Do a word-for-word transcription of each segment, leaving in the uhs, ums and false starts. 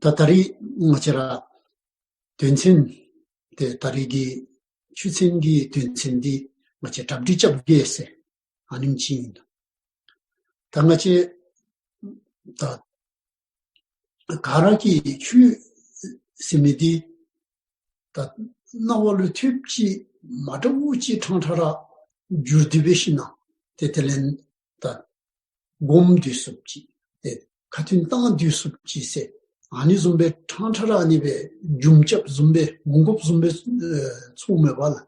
ད་ད་རིས་ང་བཅས་ར་དོན་ཚན་ཏེ་ད་རིས་ཀྱི་ཆོས་ཚན་གྱི་དོན་ཚན་འདི་ང་བཅས་གྲ་སྒྲིག་རྐྱབ་གེ་ཟེར་ཨ་ནེམ་ཅིག་ཨིན། ད་ང་བཅས་ད་ག་ར་གིས་ཆོས་ཟེར་མི་འདི་ད་རྣ་བ་ལུ་ཐོས་ཅིག་མ་འདྲཝ་ཅིག་ཕྲང་ཕྲང་ར་འགྱུར་ཏེ་འབད་ཞིནམ་ལས་ཏེ་དེ་ལས་ད་སྒོམ་སྡོད་ཚུགསཔ་ཅིག་ཏེ་ཁ་ཏོན་བཏང་སྡོད་ཚུགསཔ་ཅིག་ཟེར་ཨ་ནི་བཟུམ་སྦེ་ཕྲང་ཕྲང་ར་ཨ་ནི་སྦེ་འགྱུར་རྐྱབ་བཟུམ་སྦེ་འོང་དགོཔ་བཟུམ་སྦེ་ཨེ་ཚོརཝ་མས་པ་ལགས།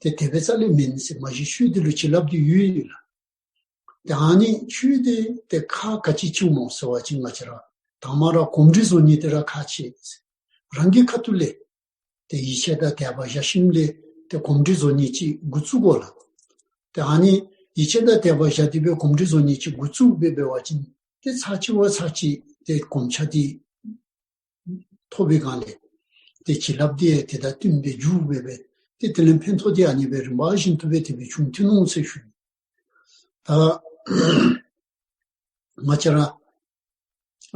ཏེ་དེ་སྦེ་རྩ་ལས་མེན་ཟེར། མ་གཞི་ཆོས་འདི་ལུ་བྱིན་རླབས་འདི་ཡོད་ཡོད་ལགས། ཏེ་ཨ་ནི་ཆོས་འདི་ཏེ་ཁག་ག་ཅི་ཆེཝ་སྨོ་ཟེར་བ་ཅིན་ང་བཅས་ར་དང་པ་ར་གོམས་འདྲིས་བཟོ་ནི་འདི་ར་ཁག་ཆེ། རང་གི་ཁ་ཐུག་ལས་ཏེ་ཡིད་ཆེས་དང་དད་པ་བཞག་ཞིནམ་ལས་ཏེ་གོམས་འདྲིས་བཟོ་ནི་ཅིག་འགོ་བཙུགས་དགོ་ལགས། ཏེ་ཨ་ནི་ཡིད་ཆེས་དང་དད་པ་བཞག་སྟེ་སྦེ་གོམས་འདྲིས་བཟོ་ནི་ཅིག་འགོ་བཙུགས་སྦེ་འབད་བ་ཅིན་ཏེ་ཚར་གཅིག་བ་ཚར་གཅིག་ཏེ་གོམས་ཆ་འདི་ཐོབ་པའི་སྒང་ལས་ཏེ་བྱིན་རླབས་འདི་ཡང་དེ་དང་བསྟུན་སྦེ་འགྱུར་སྦེ་སྦེ་ཏེ་དེ་ལས་ཕན་ཐོགས་འདི་ཨ་ནི་སྦེ་རིམ་པ་བཞིན་དུ་སྦེ་དེ་སྦེ་བྱུང་ཐོན་འོང་ཟེར་ཞུ། ད་ང་བཅས་ར་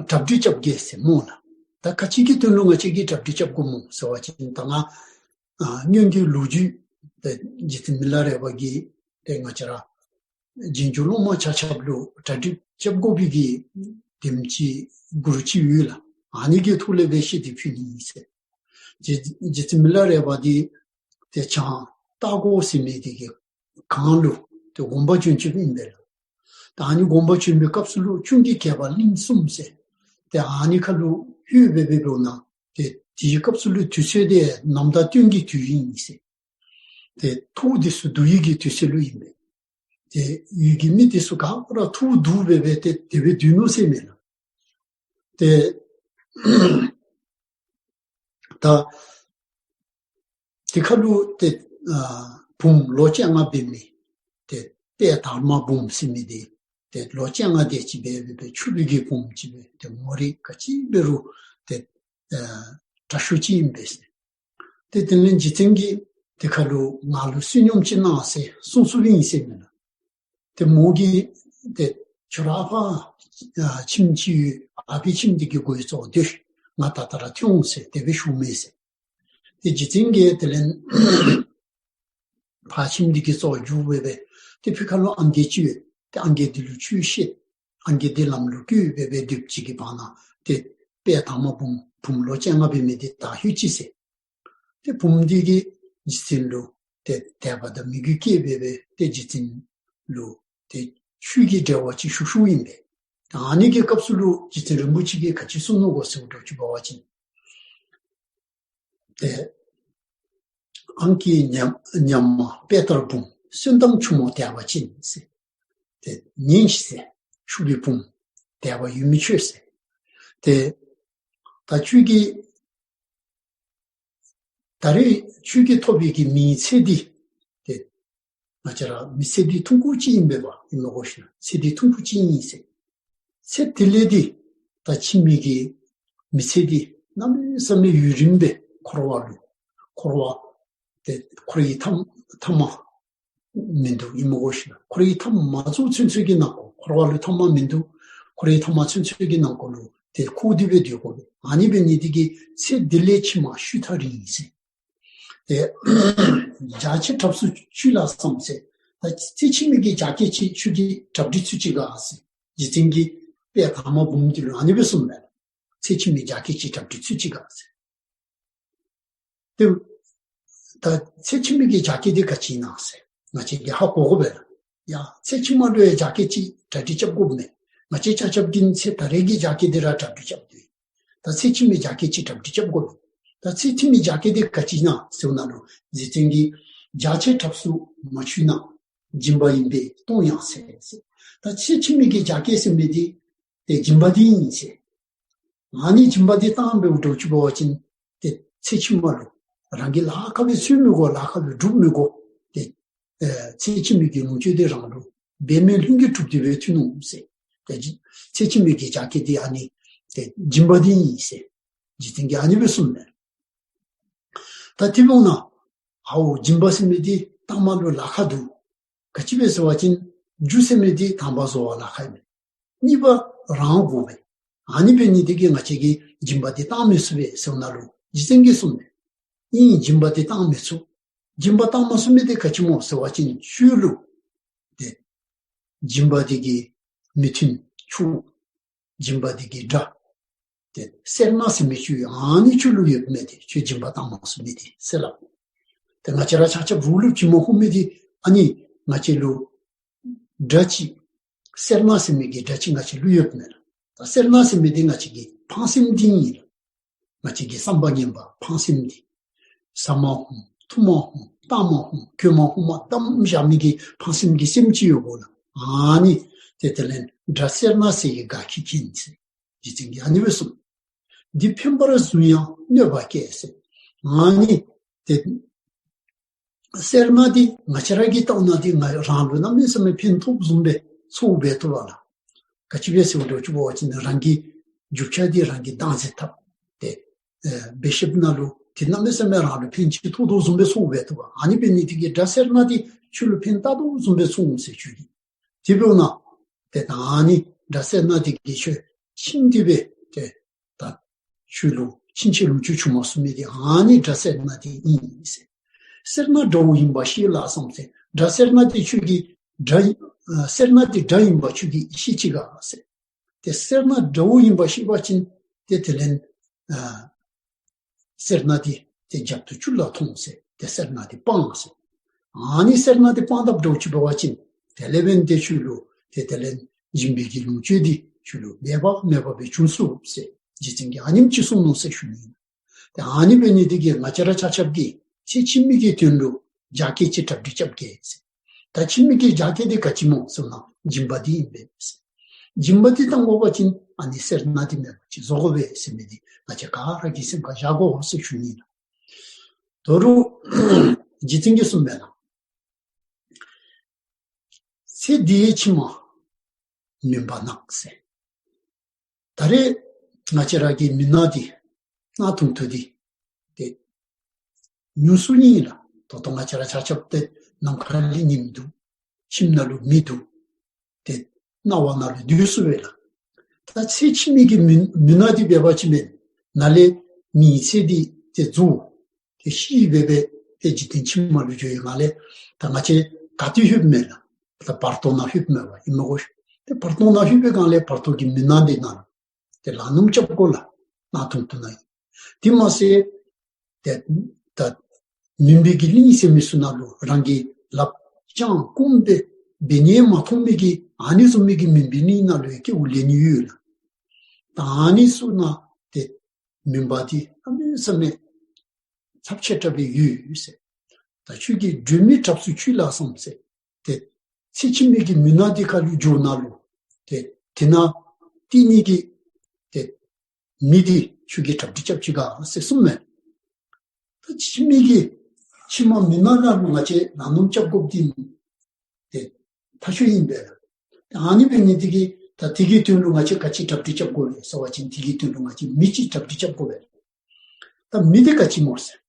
གྲ་སྒྲིག་རྐྱབ་གེ་ཟེར་སྨོ་ལགས། ད་ག་ཅི་གི་དོན་ལུ་ང་བཅས་ཀྱིས་གྲ་སྒྲིག་རྐྱབ་དགོཔ་སྨོ་ཟེར་བ་ཅིན་ད་ང་ཨ་སྔོན་གྱི་ལོ་རྒྱུས་ཏེ་རྗེ་བཙུན་མི་ལ་རས་པ་གིས་ཏེ་ང་བཅས་ར་རྗེས་འཇུག་སློབ་མ་ཆ་ཁྱབ་ལུ་གྲ་སྒྲིག་རྐྱབ་དགོ་པའི་གི་དེམ་ཅིག་མགུར་ཅིག་ཡོད་ལགས། ཨ་ནི་གི་ཐོག་ལས་སྦེ་བཤད་དེ་ཕུལ་ནི་ཨིན་ཟེར། རྗེ་རྗེ་བཙུན་མི་ལ་རས་པ་འདི་ཏེ་བྱང་སྟག་སྒོ་ཟེར་མི་འདི་གི་གངས་ལུ་ཏེ་དགོན་པ་བྱོན་བྱོནམ་ཨིན་པས་ལགས། ད་ཨ་ནི་དགོན་པ་བྱོན་པའི་སྐབས་སུ་ལུ་ཁྱུང་གི་གད་པ་གླིང་གསུམ་ཟེར་ཏེ་ཨ་ནི་ཁ་ལུ་ལྷོད་སྦེ་སྦེ་འབདཝ་ད་ཏེ་དེའི་སྐབས་སུ་ལུ་དུས་ཚོད་འདི་ནམ་ཟླ་སྟོན་གྱི་དུས་ཨིན་ཟེར། ཏེ་ཐོག་འདི་ཚུ་བསྡུ་ཡི་གི་དུས་ཚོད་ལུ་ཨིན་པས། ཏེ་ཡུལ་གྱི་མི་འདི་ཚུ་ག་ར་ཐོག་བསྡུ་སྦེ་སྦེ་ཏེ་དེ་སྦེ་སྡོད་ནུག་ཟེར་མས་ལགས། ཏེ་ད་དེ་ཁ་ལུ་ཏེ་ཨ་བུམོ་ལོ་བཅོ་ལྔ་འབད་མི་ཏེ་དཔལ་དར་མ་བུམོ་ཟེར་མི་འདི་ཏེ་ལོ་བཅོ་ལྔ་དེ་ཅིག་འབད་སྦེ་སྦེ་ཕྱུག་པའི་གི་བུམོ་ཅིག་སྦེ་ཏེ་ངོ་རིས་ག་ཅི་འབད་རུང་ཏེ་ཨ་དྲག་ཤོས་ཅིག་ཨིན་པས་ཟེར། ཏེ་དེ་ལས་རྗེ་བཙུན་གྱིས་དེ་ཁ་ལུ་ང་ལུ་བསོད་སྙོམས་ཅིག་གནང་ཟེར་གསུངས་གསུངསམ་ཨིན་ཟེར་མས་ལགས། ཏེ་མོ་གིས་ཏེ་ཁྱོད་ར་ཕར་ཨ་ཁྱིམ་ཅིག་ཡོད། ཨ་ཕི་ཁྱིམ་འདི་གི་སྒོའི་ཙོག་སྡོད། ང་ད་ལྟོ་ར་ཐོན་འོང་ཟེར་དེ་སྦེ་ཞུཝ་མས་ཟེར། ཏེ་རྗེ་བཙུན་གྱིས་དེ་ལས་ཕར་ཁྱིམ་འདི་གི་ཙོག་འགྱོ་སྦེ་སྦེ་ཏེ་ཕི་ཁ་ལུ་ཨང་རྒས་ཅིག་ཡོད། ཏེ་ཨང་རྒས་འདི་ལུ་ཆོས་བཤད། ཨང་རྒས་འདི་ལམ་ལུ་བཀོད་སྦེ་སྦེ་སྡོདཔ་ཅིག་གི་བར་ན་ཏེ་དཔལ་དར་མ་བུམོ་བུམོ་ལོ་བཅོ་ལྔ་འབད་མི་འདི་ད་ལྷོད་ཅི་ཟེར། ཏེ་བུམོ་འདི་གིས་རྗེ་བཙུན་ལུ་ཏེ་དད་པ་དང་མོས་གུས་བསྐྱེད་སྦེ་སྦེ་ཏེ་རྗེ་བཙུན་ལུ་ཏེ་ཆོས་ཀྱི་འབྲེལ་བ་ཅིག་ཞུ་ཞུཝ་ཨིན་པས། ད་ཨ་ནི་གི་སྐབས་སུ་ལུ་རྗེ་བཙུན་རིན་པོ་ཆེ་གིས་ག་ཅི་གསུངས་ནུག་གོ་ཟེར་འགྱོ་ཅི་འབད་བ་ཅིན་ཏེ་ཨང་རྒས་ཉམས་ཉམས་མ་དཔལ་དར་བུམོ། གསོན་དང་ཆུ་མོ་དད་པ་ཅན་ཟེར། ཏེ་ཉན་ཤིག་ཟེར། ཕྱུག་པའི་བུམོ་དད་པ་ཡོད་མི་ཁྱོད་ཟེར། ཏེ་ད་ཁྱོད་ཀྱིས་ད་རེས་ཁྱོད་ཀྱིས་ཐོབ་པའི་གི་མི་ཚེ་འདི་ཏེ་ང་བཅས་ར་མི་ཚེ་འདི་ཐུང་ཀུ་ཅིག་ཨིན་པས་པ། ཨིན་མས་གོ་ཤིག་ལགས། ཚེ་འདི་ཐུང་ཀུ་ཅིག་ཨིན་ཟེར། ཚེ་དེ་ལས་འདི་ད་ཕྱི་མའི་གི་མི་ཚེ་འདི་གནམ་མེད་ས་མེད་ཡུན་རིངམོ་སྦེ་འཁོར་བ་ལུ་འཁོར་བ་ཏེ་འཁོར་བའི་མཐའ་མཐའ་མ་མིན་འདུག། ཨིན་མས་གོ་ཤིག་ལགས། འཁོར་བའི་མཐའ་མ་རྫོགས་ཚུན་ཚོད་ཀྱི་ནང་འཁོད་འཁོར་བ་ལུ་མཐའ་མ་མིན་འདུག། འཁོར་བའི་མཐའ་མ་ཚུན་ཚོད་ཀྱི་ནང་འཁོད་ལུ་ཏེ་འཁོར་ཏེ་སྦེ་སྡོད་དགོ་པས། ཨ་ནི་འབད་ནི་འདི་གིས་ཚེ་འདི་ལས་ཕྱི་མ་ཤུལ་ཐག་རིང་ཟེར། ཏེ་རྒྱ་ཆེ་གྲབས་སུ་ཆུད་ལ་བསམ་ཟེར། ད་ཚེ་ཕྱི་མའི་གི་རྒྱ་སྐྱེད་ཅིག་ཁྱོད་ཀྱིས་གྲ་སྒྲིག་ཚུགས་ཅི་ག་ཟེར། རྗེ་བཙུན་གྱིས་དཔལ་དར་མ་བུམོ་འདི་ལུ་ཨ་ནི་སྦེ་གསུངམ་མས། ཚེ་ཕྱི་མའི་རྒྱ་སྐྱེད་ཅིག་གྲ་སྒྲིག་ཚུགས་ཅི་ག་ཟེར། ཏེ་ད་ཚེ་ཕྱི་མའི་གི་རྒྱ་སྐྱེད་འདི་ག་ཅི་ཨིན་ན་ཟེར་ང་བཅས་ཀྱིས་ཧ་གོ་དགོ་པས་ལགས། ཡ་ཚེ་ཕྱི་མ་ལུ་ཡང་རྒྱ་སྐྱེད་ཅིག་གྲ་སྒྲིག་རྐྱབ་དགོཔ་མས། ང་བཅས་ཆ་ཁྱབ་ཀྱིས་ཚེ་ད་རེས་ཀྱི་རྒྱ་སྐྱེད་འདི་ར་གྲ་སྒྲིག་རྐྱབ་སྟེ། ད་ཚེ་ཕྱི་མའི་རྒྱ་སྐྱེད་ཅིག་གྲ་སྒྲིག་རྐྱབ་དགོ་པས། ད་ཚེ་ཕྱི་མའི་རྒྱ་སྐྱེད་འདི་ག་ཅི་ཨིན་ན་ཟེརཝ་ད་ལུ་རྗེ་བཙུན་གྱིས་རྒྱ་ཆེ་གྲབས་སུ་མ་ཆུད་ན། སྦྱིན་པ་ཡིན་པས་གཏོང་ཡང་ཟད་ཟེར། ད་ཚེ་ཕྱི་མའི་གི་རྒྱ་སྐྱེད་ཟེར་མི་འདི་ཏེ་སྦྱིན་པ་འདི་ཨིན་ཟེར། ཨ་ནི་སྦྱིན་པ་འདི་བཏང་སྦེ་འགྱོ་ཅི་འབད་བ་ཅིན་ཏེ་ཚེ་ཕྱི་མ་ལུ་རང་གིས་ལཱ་ཁག་སྦེ་འཚོལ་མི་དགོ། ལཱ་ཁག་སྦེ་སྒྲུབ་མི་དགོ། ཏེ་ཨེ་ཚེ་ཕྱི་མའི་གི་ལོངས་སྤྱོད་འདི་རང་ལུ་འབད་མེད་ལྷུན་གྱིས་གྲུབ་སྟེ་སྦེ་ཐོན་འོང་ཟེར། ཏེ་ཚེ་ཕྱི་མའི་གི་རྒྱ་སྐྱེད་འདི་ཨ་ནི་ཏེ་སྦྱིན་པ་འདི་ཨིན་ཟེར། རྗེ་བཙུན་གྱིས་ཨ་ནི་སྦེ་གསུངམ་མས། ད་དེ་འབདཝ་ད་ཨའོ་སྦྱིན་པ་ཟེར་མི་འདི་བཏངམ་ལུ་ལཱ་ཁག་འདུག། ག་ཅི་སྦེ་ཟེར་བ་ཅིན་རྒྱུ་ཟེར་མི་འདི་དང་པ་བཟོ་བ་ལཱ་ཁག་ཨིན་མས། གཉིས་པ་རང་དགོ་པས། ཨ་ནི་འབད་ནི་དེ་གིས་ང་བཅས་ཀྱིས་སྦྱིན་པ་དེ་བཏང་མི་ཚུགས་པས་ཟེར་ནང་ལུ་རྗེ་བཙུན་གྱིས་གསུངས་པས། ཨིན། སྦྱིན་པ་དེ་བཏང་མི་ཚུགས། སྦྱིན་པ་བཏང་མ་ཚུགས་མི་དེ་ག་ཅི་སྨོ་ཟེར་བ་ཅིན་ཁྱོད་ལུ་ཏེ་སྦྱིན་པ་དེ་གི་མི་མཐུན་ཕྱོགས། སྦྱིན་པ་དེ་གི་དགྲ། ཏེ་སེར་སྣ་ཟེར་མི་ཁྱོད་ཨ་ནི་ཁྱོད་ལུ་ཡོདཔ་མས། ཏེ་ཁྱོད་སྦྱིན་པ་བཏང་མ་ཚུགས་མི་དེ་ཟེར་སླབ། ཏེ་ང་བཅས་ར་ཆ་ཁྱབ་རོགས་ལུ་བྱིན་མ་ཕོད་མི་དེ་ཨ་ནི་ང་བཅས་ལུ་དགྲ་ཅིག་སེར་སྣ་ཟེར་མི་གི་དགྲ་ཅིག་ང་བཅས་ལུ་ཡོདཔ་མས་ལགས། ད་སེར་སྣ་ཟེར་མི་དེ་ང་བཅས་ཀྱི་ཕངས་སེམས་དེ་ཨིན་ལགས། ང་བཅས་ཀྱི་བསམ་པ་ངན་པ་ཕངས་སེམས་དེ། ཟ་མ་ཕོད། འཐུང་མ་ཕོད། བཏང་མ་ཕོད། གྱོན་མ་ཕོད་པར་བསྡམས་བཞག་མི་གི་ཕངས་སེམས་ཀྱི་སེམས་ཅིག་ཡོདཔ་ལགས། ཨ་ནི་ཏེ་དེ་ལས་དགྲ་སེར་སྣ་ཟེར་གྱི་དགའ་སྐྱིད་མཁན་ཟེར། རྗེ་བཙུན་གྱིས་ཨ་ནི་སྦེ་གསུངས། འདི་ཕན་པར་བཟུང་ཡང་གནོད་པ་བསྐྱེད་ཟེར། ཨ་ནི་ཏེ་སེར་སྣ་འདི་ང་བཅས་ར་གིས་བལྟཝ་ད་འདི་ང་རང་ལུ་གནམ་མེད་ས་མེད་ཕན་ཐོགས་བཟུམ་སྦེ་ཚོརཝ་འབད་བཏུབ་པས་ལགས། ག་ཅི་སྦེ་ཟེར་བ་ཅིན་རང་གི་རྒྱུ་ཆ་འདི་རང་གིས་བདག་འཛིན་འཐབ་སྟེ་ཨེ་འབད་ཞིནམ་ལས་ཏེ་གནམ་མེད་ས་མེད་རང་ལུ་ཕན་ཅིག་ཐོགས་དོ་བཟུམ་སྦེ་ཚོརཝ་འབད་བཏུབ་པས། ཨ་ནི་འབད་ནི་དེ་གིས་དགྲ་སེར་སྣ་འདི་ཁྱོད་ལུ་ཕན་བཏགས་དོ་བཟུམ་སྦེ་ཚོར་འོང་ཟེར་ཁྱོད་ཀྱིས། དེ་འབདཝ་ད་ཏེ་ད་ཨ་ནི་དགྲ་སེར་སྣ་འདི་གིས་ཁྱོད་ཁྱིམ་འདི་སྦེ་ཏེ་ད་ཁྱོད་ལུ་ཕྱིན་ཆད་ལོངས་སྤྱོད་བྱུང་མ་ཚུགས་མི་འདི་ཨ་ནི་དགྲ་སེར་སྣ་འདི་ཨིན་ཟེར། སེར་སྣ་དགྲ་བོ་ཡིན་པ་ཤེས་ལགས་སམ་ཟེར། དགྲ་སེར་སྣ་འདི་ཁྱོད་ཀྱིས་དགྲ་ཨ་སེར་སྣ་འདི་དགྲ་ཡིན་པ་ཁྱོད་ཀྱིས་ཤེས་ཅི་ག་ཟེར། ཏེ་སེར་སྣ་དགྲ་བོ་ཡིན་པ་ཤེས་པ་ཅིན་ཏེ་དེ་ལས་ཨ་སེར་སྣ་འདི་ཏེ་རྒྱབ་ཏུ་བཅུག་ལ་ཐོངས་ཟེར། ཏེ་སེར་སྣ་འདི་སྤང་ཟེར། ཨ་ནི་སེར་སྣ་འདི་སྤང་དཔ་འདྲཝ་ཅིག་འབད་བ་ཅིན་དེ་ལས་འབདན་ཏེ་ཁྱོད་ལུ་ཏེ་དེ་ལས་སྦྱིན་པའི་གི་ལོངས་སྤྱོད་འདི་ཁྱོད་ལུ་འབད་པ་མེད་པ་སྦེ་འབྱུང་ཚུགས་ཟེར་རྗེ་བཙུན་གྱིས་ཨ་ནེམ་ཅིག་གསུངས་ནུག་ཟེར་ཞུ་ནི། ཏེ་ཨ་ནི་འབད་ནི་དེ་གིས་ང་བཅས་ར་ཆ་ཁྱབ་ཀྱིས་ཚེ་ཕྱི་མའི་གི་དོན་ལུ་རྒྱ་སྐྱེད་ཅིག་གྲ་སྒྲིག་རྐྱབ་གེ་ཟེར། ད་ཕྱི་མའི་གི་རྒྱ་སྐྱེད་འདི་ག་ཅི་སྨོ་ཟེར་ན་སྦྱིན་པ་འདི་ཨིན་པས་ཟེར། སྦྱིན་པ་འདི་བཏང་དགོ་པ་ཅིན་ཨ་ནི་སེར་སྣ་འདི་མེད་པ་ཅིག་བཟོ་དགོ་པས་ཟེར་མི་འདི་ང་བཅས་ག་ར་གིས་སེམས་ཁར་བཞག་དགོ་ཟེར་ཞུ་ནི་ལགས། ད་རུང་རྗེ་བཙུན་གྱིས་གསུངམ་མས་ལགས། ཚེ་འདིའི་ཕྱི་མ་མུན་པ་ནག་ཟེར། ད་རེས་ང་བཅས་ར་གི་མུན་ནག་འདི་གནག་དུང་དུ་འདི་ཏེ་ཉུང་སུ་ཨིན་ལགས། ད་ལྟོ་ང་བཅས་ར་ཆ་ཁྱབ་ཏེ་ནམ་མཁའ་ལུ་ཉིམ་འདུག། ཁྱིམ་ནང་ལུ་མེ་འདུག། ཏེ་སྣང་བ་ནང་ལུ་སྡོད་ཚུགས་པས་ལགས། ད་ཚེ་ཕྱི་མའི་གི་མུན་མུན་ནག་འདི་འབད་བ་ཅིན་མེན་ན་ལས་མི་ཚེ་འདི་ཏེ་རྫོགས། ཏེ་ཤི་སྦེ་སྦེ་ཏེ་འཇིག་རྟེན་ཕྱི་མ་ལུ་འགྱོ་ཡི་ནང་ལས་ད་ང་བཅས་ག་ཏེ་ལྷོདཔ་མས་ལགས། ད་བར་དོ་ནང་ལྷོདཔ་མས་པ་ཨིན་མས་གོ། ཏེ་བར་དོ་ནང་ལྷོད་པའི་སྒང་ལས་བར་དོ་གི་མུན་ནག་འདི་ནང་ལུ་ཏེ་ལག་ནོམ་རྐྱབ་དགོ་ལགས། གནག་དུང་དུ་ནང་ཨིན། དེ་མ་ཚད་ཏེ་ད་མུན་པའི་གི་གླིང་ཟེར་མི་ཚུ་ནང་ལུ་རང་གི་ལགཔ་བརྐྱངས་བསྐུམ་སྦེ་འབད་ནི་མ་མཐོང་མི་གི་ཨ་ནི་བཟུམ་མའི་གི་མུན་པའི་གླིང་ནང་ལུ་སྐྱེ་བ་ལེན་ནི་ཡོད་ལགས། ད་ཨ་ནི་ཚུ་ནང་ཏེ་མུན་པ་འདི་གནམ་མེད་ས་མེད་ཚབས་ཆེ་དྲགས་སྦེ་ཡོད་ཟེར། ད་ཁྱོད་ཀྱིས་སྒྲོན་མེ་དྲབ་སུ་ཆུད་ལགས་སམ་ཟེར། ཏེ་ཚེ་ཕྱི་མའི་གི་མུན་ནག་འདི་ཁར་ལུ་འགྱོ་ནང་ལུ་ཏེ་དེ་ནང་སྟོན་ནི་གི་ཏེ་མེ་འདི་ཁྱོད་ཀྱིས་གྲ་སྒྲིག་རྐྱབ་ཅི་ག་ཟེར་གསུངམ་མས། ད་ཕྱི་མའི་གི་ཕྱི་མ་མུན་ནག་ནང་ལུ་ང་བཅས་ལག་ནོམ་རྐྱབ་དགོཔ་འདི་ཏེ་ཐག་ཆོད་ཨིན་པས་ལགས། ད་ཨ་ནི་འབད་ནི་དེ་གིས་ད་དེ་གི་དོན་ལུ་ང་བཅས་ག་ཅི་གྲ་སྒྲིག་རྐྱབ་དགོ་པས་ཟེར་བ་ཅིན་དེ་གི་དོན་ལུ་ང་བཅས་མེ་ཅིག་གྲ་སྒྲིག་རྐྱབ་དགོ་པས། ད་མེ་འདི་ག་ཅི་སྨོ་ཟེར།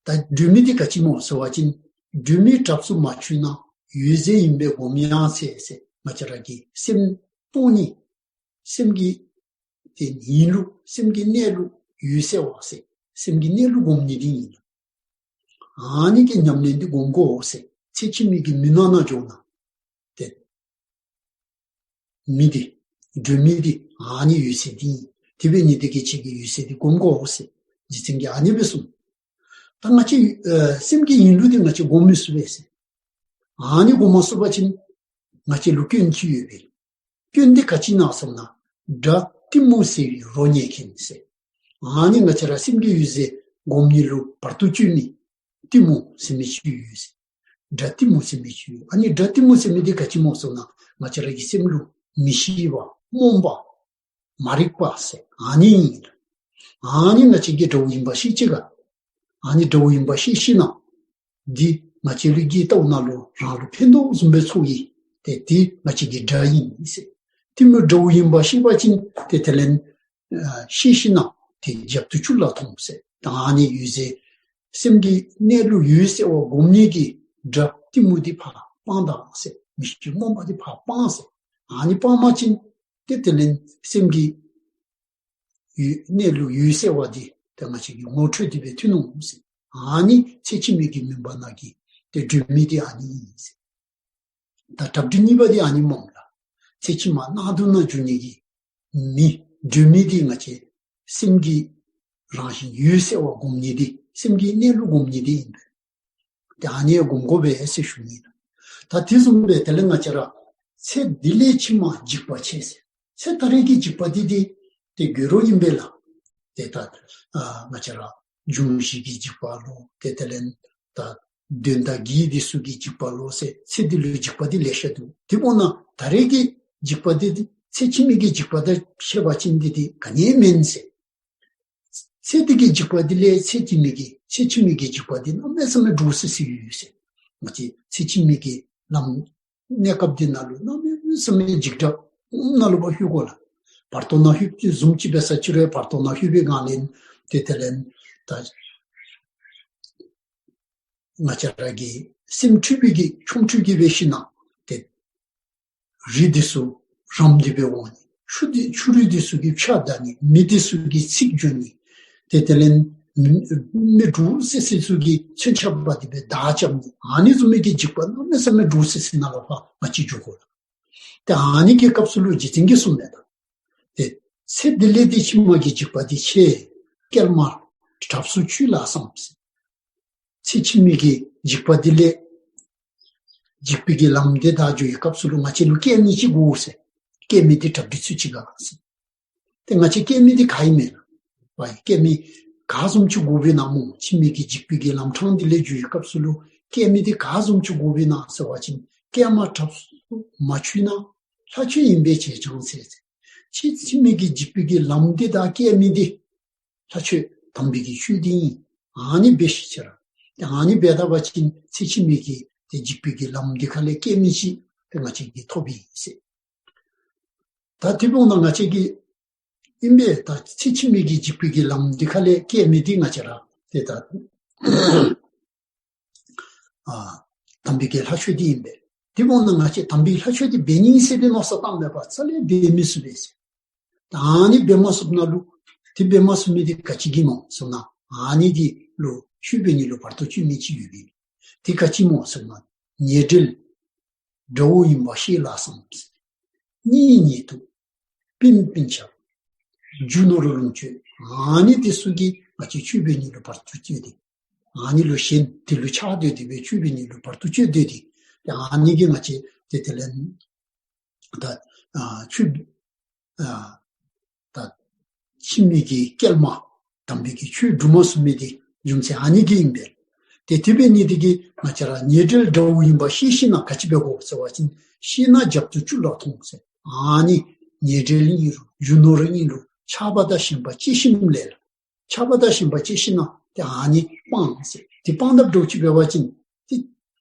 ད་སྒྲོན་མེ་འདི་ག་ཅི་སྨོ་ཟེར་བ་ཅིན་སྒྲོན་མེ་དྲབ་སུ་མ་ཆུད་ན་འོད་གསལ་ཡིན་པས་སྒོམ་ཡང་ཟེར་ཟེར། ང་བཅས་ར་གི་སེམས་རྟོགས་ནི་སེམས་ཀྱི་ཏེ་ཡིན་ལུགས་སེམས་ཀྱི་གནས་ལུགས་འོད་གསལ་བ་ཟེར། སེམས་ཀྱི་གནས་ལུགས་སྒོམ་ནི་འདི་ཨིན། ཨ་ནི་གི་ཉམས་ལེན་འདི་སྒོམ་དགོ་ཟེར། ཚེ་ཕྱི་མའི་གི་མུན་ནག་ནང་འགྱོ་ན་ཏེ་མེ་འདི་སྒྲོན་མེ་འདི་ཨ་ནི་འོད་གསལ་འདི་ཨིན། དེ་འབད་ནི་དེ་གིས་ཁྱོད་ཀྱིས་འོད་གསལ་འདི་སྒོམ་དགོ་ཟེར་རྗེ་བཙུན་གྱིས་ཨ་ནི་སྦེ་གསུངས། ད་ང་བཅས་ཨེ་སེམས་ཀྱི་ཡིན་ལུགས་འདི་ང་བཅས་སྒོམ་མི་ཚུགས་པས་ཟེར། ཨ་ནི་སྒོམ་མ་ཚུགས་པ་ཅིན་ང་བཅས་ལུ་སྐྱོན་ཅིག་ཡོད་པས། སྐྱོན་འདི་ག་ཅི་ཨིན་ན་ཟེར་ན་དགྲ་གཏི་མུག་ཟེར་བའི་རོ་ཉལ་མཁན་ཟེར། ཨ་ནི་ང་བཅས་ར་སེམས་ཀྱི་འོད་གསལ་སྒོམ་ནི་ལུ་བར་དུ་གཅོད་ནི་གཏི་མུག་ཟེར་མི་ཅིག་ཡོད་ཟེར། དགྲ་གཏི་མུག་ཟེར་མི་ཅིག་ཡོད། ཨ་ནི་དགྲ་གཏི་མུག་ཟེར་མི་འདི་ག་ཅི་སྨོ་ཟེར་ན་ང་བཅས་ར་གི་སེམས་ལུ་མི་ཤེས་པ་རྨོངས་པ་མ་རིག་པ་ཟེར་ཨ་ནི་ཨིན། ཨ་ནི་ང་བཅས་ཀྱིས་དགྲ་བོ་ཡིན་པ་ཤེས་ཅི་ག། ཨ་ནི་དགྲ་བོ་ཡིན་པ་ཤེས་ཤེས་ན་འདི་ང་བཅས་ལུ་གི་ལྟཝ་ནང་ལུ་རང་ལུ་ཕན་ཐོགས་བཟུམ་སྦེ་ཚོར་ཡི། ཏེ་འདི་ང་བཅས་ཀྱི་དགྲ་ཨིན་ཟེར། གཏི་མུག་དགྲ་བོ་ཡིན་པ་ཤེས་པ་ཅིན་ཏེ་དེ་ལས་ཨ་ཤེས་ཤེས་ན་ཏེ་རྒྱབ་ཏུ་བཅུག་ལ་ཐོངས་ཟེར། ད་ཨ་ནི་འོད་གསལ་སེམས་ཀྱི་གནས་ལུགས་འོད་གསལ་བ་སྒོམ་ནི་གི་དགྲ་གཏི་མུག་འདི་ཕར་སྤང་ད་ཟེར། མི་ཤེས་རྨོངས་པ་འདི་ཕར་སྤང་ཟེར། ཨ་ནི་སྤང་པ་ཅིན་ ཏེ་དེ་ལས་སེམས་ཀྱི་ཡུལ་གནས་ལུགས་ཡུལ་གསལ་བ་འདི་ཏེ་ང་བཅས་ཀྱིས་ངོ་འཕྲོད་དེ་སྦེ་ཐོན་འོང་ཟེར། ཨ་ནི་ཚེ་ཕྱི་མའི་གི་མུན་པ་ནང་གི་ཏེ་སྒྲོན་མེ་འདི་ཨ་ནི་ཨིན་ཟེར། ད་གྲ་སྒྲིག་གཉིས་པ་འདི་ཨ་ནི་སྨོ་ལགས། ཚེ་ཕྱི་མ་གནག་དུང་ནང་འགྱུར་ནི་གི་མེ་སྒྲོན་མེ་འདི་ང་བཅས་སེམས་ཀྱི་རང་བཞིན་ཡུལ་གསལ་བ་སྒོམ་ནི་འདི་སེམས་ཀྱི་གནས་ལུགས་སྒོམ་ནི་འདི་ཨིན་པས། ཏེ་ཨ་ནི་སྒོམ་དགོ་པས་ཟེར་ཞུ་ནི་ལགས། ད་དེ་བཟུམ་སྦེ་དེ་ལས་ང་བཅས་ར་ཚེ་འདི་ལས་ཕྱི་མ་འཇིགས་པ་ཆེ་ཟེར། ཚེ་ད་རེས་ཀྱི་འཇིགས་པ་འདི་འདི་ཏེ་འགྱུར་རོ་ཨིན་པས་ལགས། ཏེ་ད་ཨ་ང་བཅས་ར་འབྱུང་བཞི་གི་འཇིགས་པ་ལོ། ཏེ་དེ་ལས་ད་གདོན་དང་བགེགས་འདི་ཚུ་གི་འཇིགས་པ་ལོ་ཟེར། ཚེ་འདི་ལུ་འཇིགས་པ་འདི་ལེ་ཤ་འདུག། དེ་འབདཝ་ད་ད་རེས་ཀྱི་འཇིགས་པ་འདི་འདི་ཚེ་ཕྱི་མའི་གི་འཇིགས་པ་དང་ཕྱད་པ་ཅིན་འདི་འདི་ག་ནི་ཡང་མེན་ཟེར། ཚེ་འདི་གི་འཇིགས་པ་འདི་ལས་ཚེ་ཕྱི་མའི་གི་ཚེ་ཕྱི་མའི་གི་འཇིགས་པ་འདི་གནམ་མེད་ས་མེད་འདྲོག་སི་སི་ཡོད་ཟེར། ང་བཅས་ཚེ་ཕྱི་མའི་གི་ལམ་གནས་སྐབས་འདི་ནང་ལུ་གནམ་མེད་ས་མེད་འཇིགས་སྐྲག་ནང་ལུ་འབད་ལྷོད་དགོ་ལགས། བར་དོ་ནང་ལྷོད་པའི་བཟུམ་ཅིག་འབད་ས་ཅིག་རུང་བར་དོ་ནང་ལྷོད་པའི་སྒང་ལས་ཏེ་དེ་ལས་ད་ང་བཅས་ར་གི་སེམས་འཁྲུལ་པའི་གི་ཆོ་འཕྲུལ་གྱིས་སྦེ་ཤིན་ན་ཏེ་རི་འདི་ཚུ་རམ་སྟེ་སྦེ་འོང་ནི། ཆུ་འདི་ཆུ་རུད་འདི་ཚུ་གིས་ཕྱག་བདའ་ནི། མེ་འདི་ཚུ་གིས་འཚིག་འགྱོ་ནི། ཏེ་དེ་ལས་མེ་མེ་འདྲོག་སི་སི་ཚུ་གིས་མཚོན་ཆ་འབག་སྟེ་སྦེ་མདའ་རྐྱབ་ནི། ཨ་ནི་བཟུམ་མའི་གི་འཇིགས་པ་གནམ་མེད་ས་མེད་འདྲོག་སི་སི་ནང་ལུ་ཕར་ང་བཅས་འགྱོ་དགོ་ལགས། ཏེ་ཨ་ནི་གི་སྐབས་སུ་ལུ་རྗེ་བཙུན་གྱིས་གསུངམ་མས་ད། ཏེ་ཚེ་འདི་ལས་འདི་ཕྱི་མ་གི་འཇིགས་པ་འདི་ཆེ། སྐྱེལ་མ་གྲབས་སུ་ཆུད་ལ་བསམ་ཟེར། ཚེ་ཕྱི་མའི་གི་འཇིགས་པ་འདི་ལས་འཇིགས་པའི་གི་ལམ་འདི་བདའ་འགྱོ་བའི་སྐབས་སུ་ལུ་ང་བཅས་ལུ་སྐྱེལ་མི་ཅིག་དགོ་ཟེར། སྐྱེལ་མི་འདི་གྲ་སྒྲིག་ཚུ་ཅིག་ག་ཟེར། ཏེ་ང་བཅས་སྐྱེལ་མི་འདི་ག་ཨིན་མས་ལགས། སྐྱེལ་མི་ག་བཟུམ་ཅིག་དགོ་པས་ན་སྨོ། ཕྱི་མའི་གི་འཇིགས་པའི་གི་ལམ་འཕྲང་འདི་ལས་འགྱོ་བའི་སྐབས་སུ་ལུ་སྐྱེལ་མི་འདི་ག་བཟུམ་ཅིག་དགོ་པས་ན་ཟེར་བ་ཅིན་སྐྱེལ་མ་གྲབས་སུ་མ་ཆུད་ན་ལྷ་ཆོས་ཡིན་པས་བྱས་ཀྱང་ཟེར། ཚེ་ཕྱི་མའི་གི་འཇིགས་པའི་གི་ལམ་འདི་བདའ་སྐྱེལ་མི་འདི་ལྷ་ཆོས་དམ་པའི་གི་ཆོས་འདི་ཨིན། ཨ་ནི་འབད་ཤིག་ཟེར། ཏེ་ཨ་ནི་འབད་ད་པ་ཅིན་ཚེ་ཕྱི་མའི་གི་ཏེ་འཇིགས་པའི་གི་ལམ་འདི་ཁ་ལས་སྐྱེལ་མི་ཅིག་ཏེ་ང་བཅས་ཀྱིས་ཐོབ་ཨིན་ཟེར། ད་དེ་འབདཝ་ད་ང་བཅས་ཀྱིས་ཨིན་པས། ད་ཚེ་ཕྱི་མའི་གི་འཇིགས་པའི་གི་ལམ་འདི་ཁ་ལས་སྐྱེལ་མི་འདི་ང་བཅས་ར་ཏེ་ད་ཨ་དམ་པའི་གི་ལྷ་ཆོས་འདི་ཨིན་པས། དེ་འབདཝ་ད་ང་བཅས་དམ་པའི་ལྷ་ཆོས་འདི་འབད་ནི་ཟེར་བའི་མནོ་བསམ་བཏང་མེད་པར་རྩ་ལས་འབད་མི་ཚུགས་པས་ཟེར། ད་ཨ་ནི་འབད་མ་ཚུགསཔ་ནང་ལུ་ཏེ་འབད་མ་ཚུགས་མི་འདི་ག་ཅི་གིས་སྨོ་ཟེར་ན། ཨ་ནི་འདི་ལུ་ཆོས་འབད་ནི་ལུ་བར་དུ་གཅོད་མི་ཅིག་ཡོད་པས། དེ་ག་ཅི་སྨོ་ཟེར་ན། ཉེ་འབྲེལ་དགྲ་བོ་ཡིན་པ་ཤེས་ལ་བསམ། གཉེན་ཉེ་དུ་སྤུན་སྤུན་ཆ་རྒྱུ་ནོར་ལོངས་སྤྱོད། ཨ་ནི་འདི་ཚུ་གིས་ང་བཅས་ཆོས་འབད་ནི་ལུ་བར་དུ་གཅོད་དེ། ཨ་ནི་ལུ་ཞེན་དེ་ལུ་ཆགས་སྡོད་དེ་སྦེ་ཆོས་འབད་ནི་ལུ་བར་དུ་གཅོད་སྡོད་དེ། ཏེ་ཨ་ནི་གིས་ང་བཅས་ཏེ་དེ་ལས་ད་ཨ་ཆོས་ཨ་ད་ཕྱི་མའི་གི་སྐྱེལ་མ་དམ་པའི་གི་ཆོས་སྒྲུབ་མ་ཚུགས་མི་འདི་རྒྱུ་མཚན་ཨ་ནི་གིས་ཨིན་པས། ཏེ་དེ་འབད་ནི་འདི་གིས་ང་བཅས་ར་ཉེ་འབྲེལ་དགྲ་བོ་ཡིན་པ་ཤེས་ཤེས་ན་ག་ཅི་འབད་དགོ་ཟེར་བ་ཅིན་ཤེས་ན་རྒྱབ་ཏུ་བཅུག་ལ་ཐོངས་ཟེར། ཨ་ནི་ཉེ་འབྲེལ་ཨིན་རུང་རྒྱུ་ནོར་ཨིན་རུང་ཆགས་པ་དང་ཞེན་པ་བཅད་ཤིནམ་ལས་ལགས། ཆགས་པ་དང་ཞེན་པ་བཅད་ཤེས་ན་ཏེ་ཨ་ནི་སྤང་ཟེར། ཏེ་སྤང་ད་འགྱོ་ཅི་འབད་བ་ཅིན་ཏེ་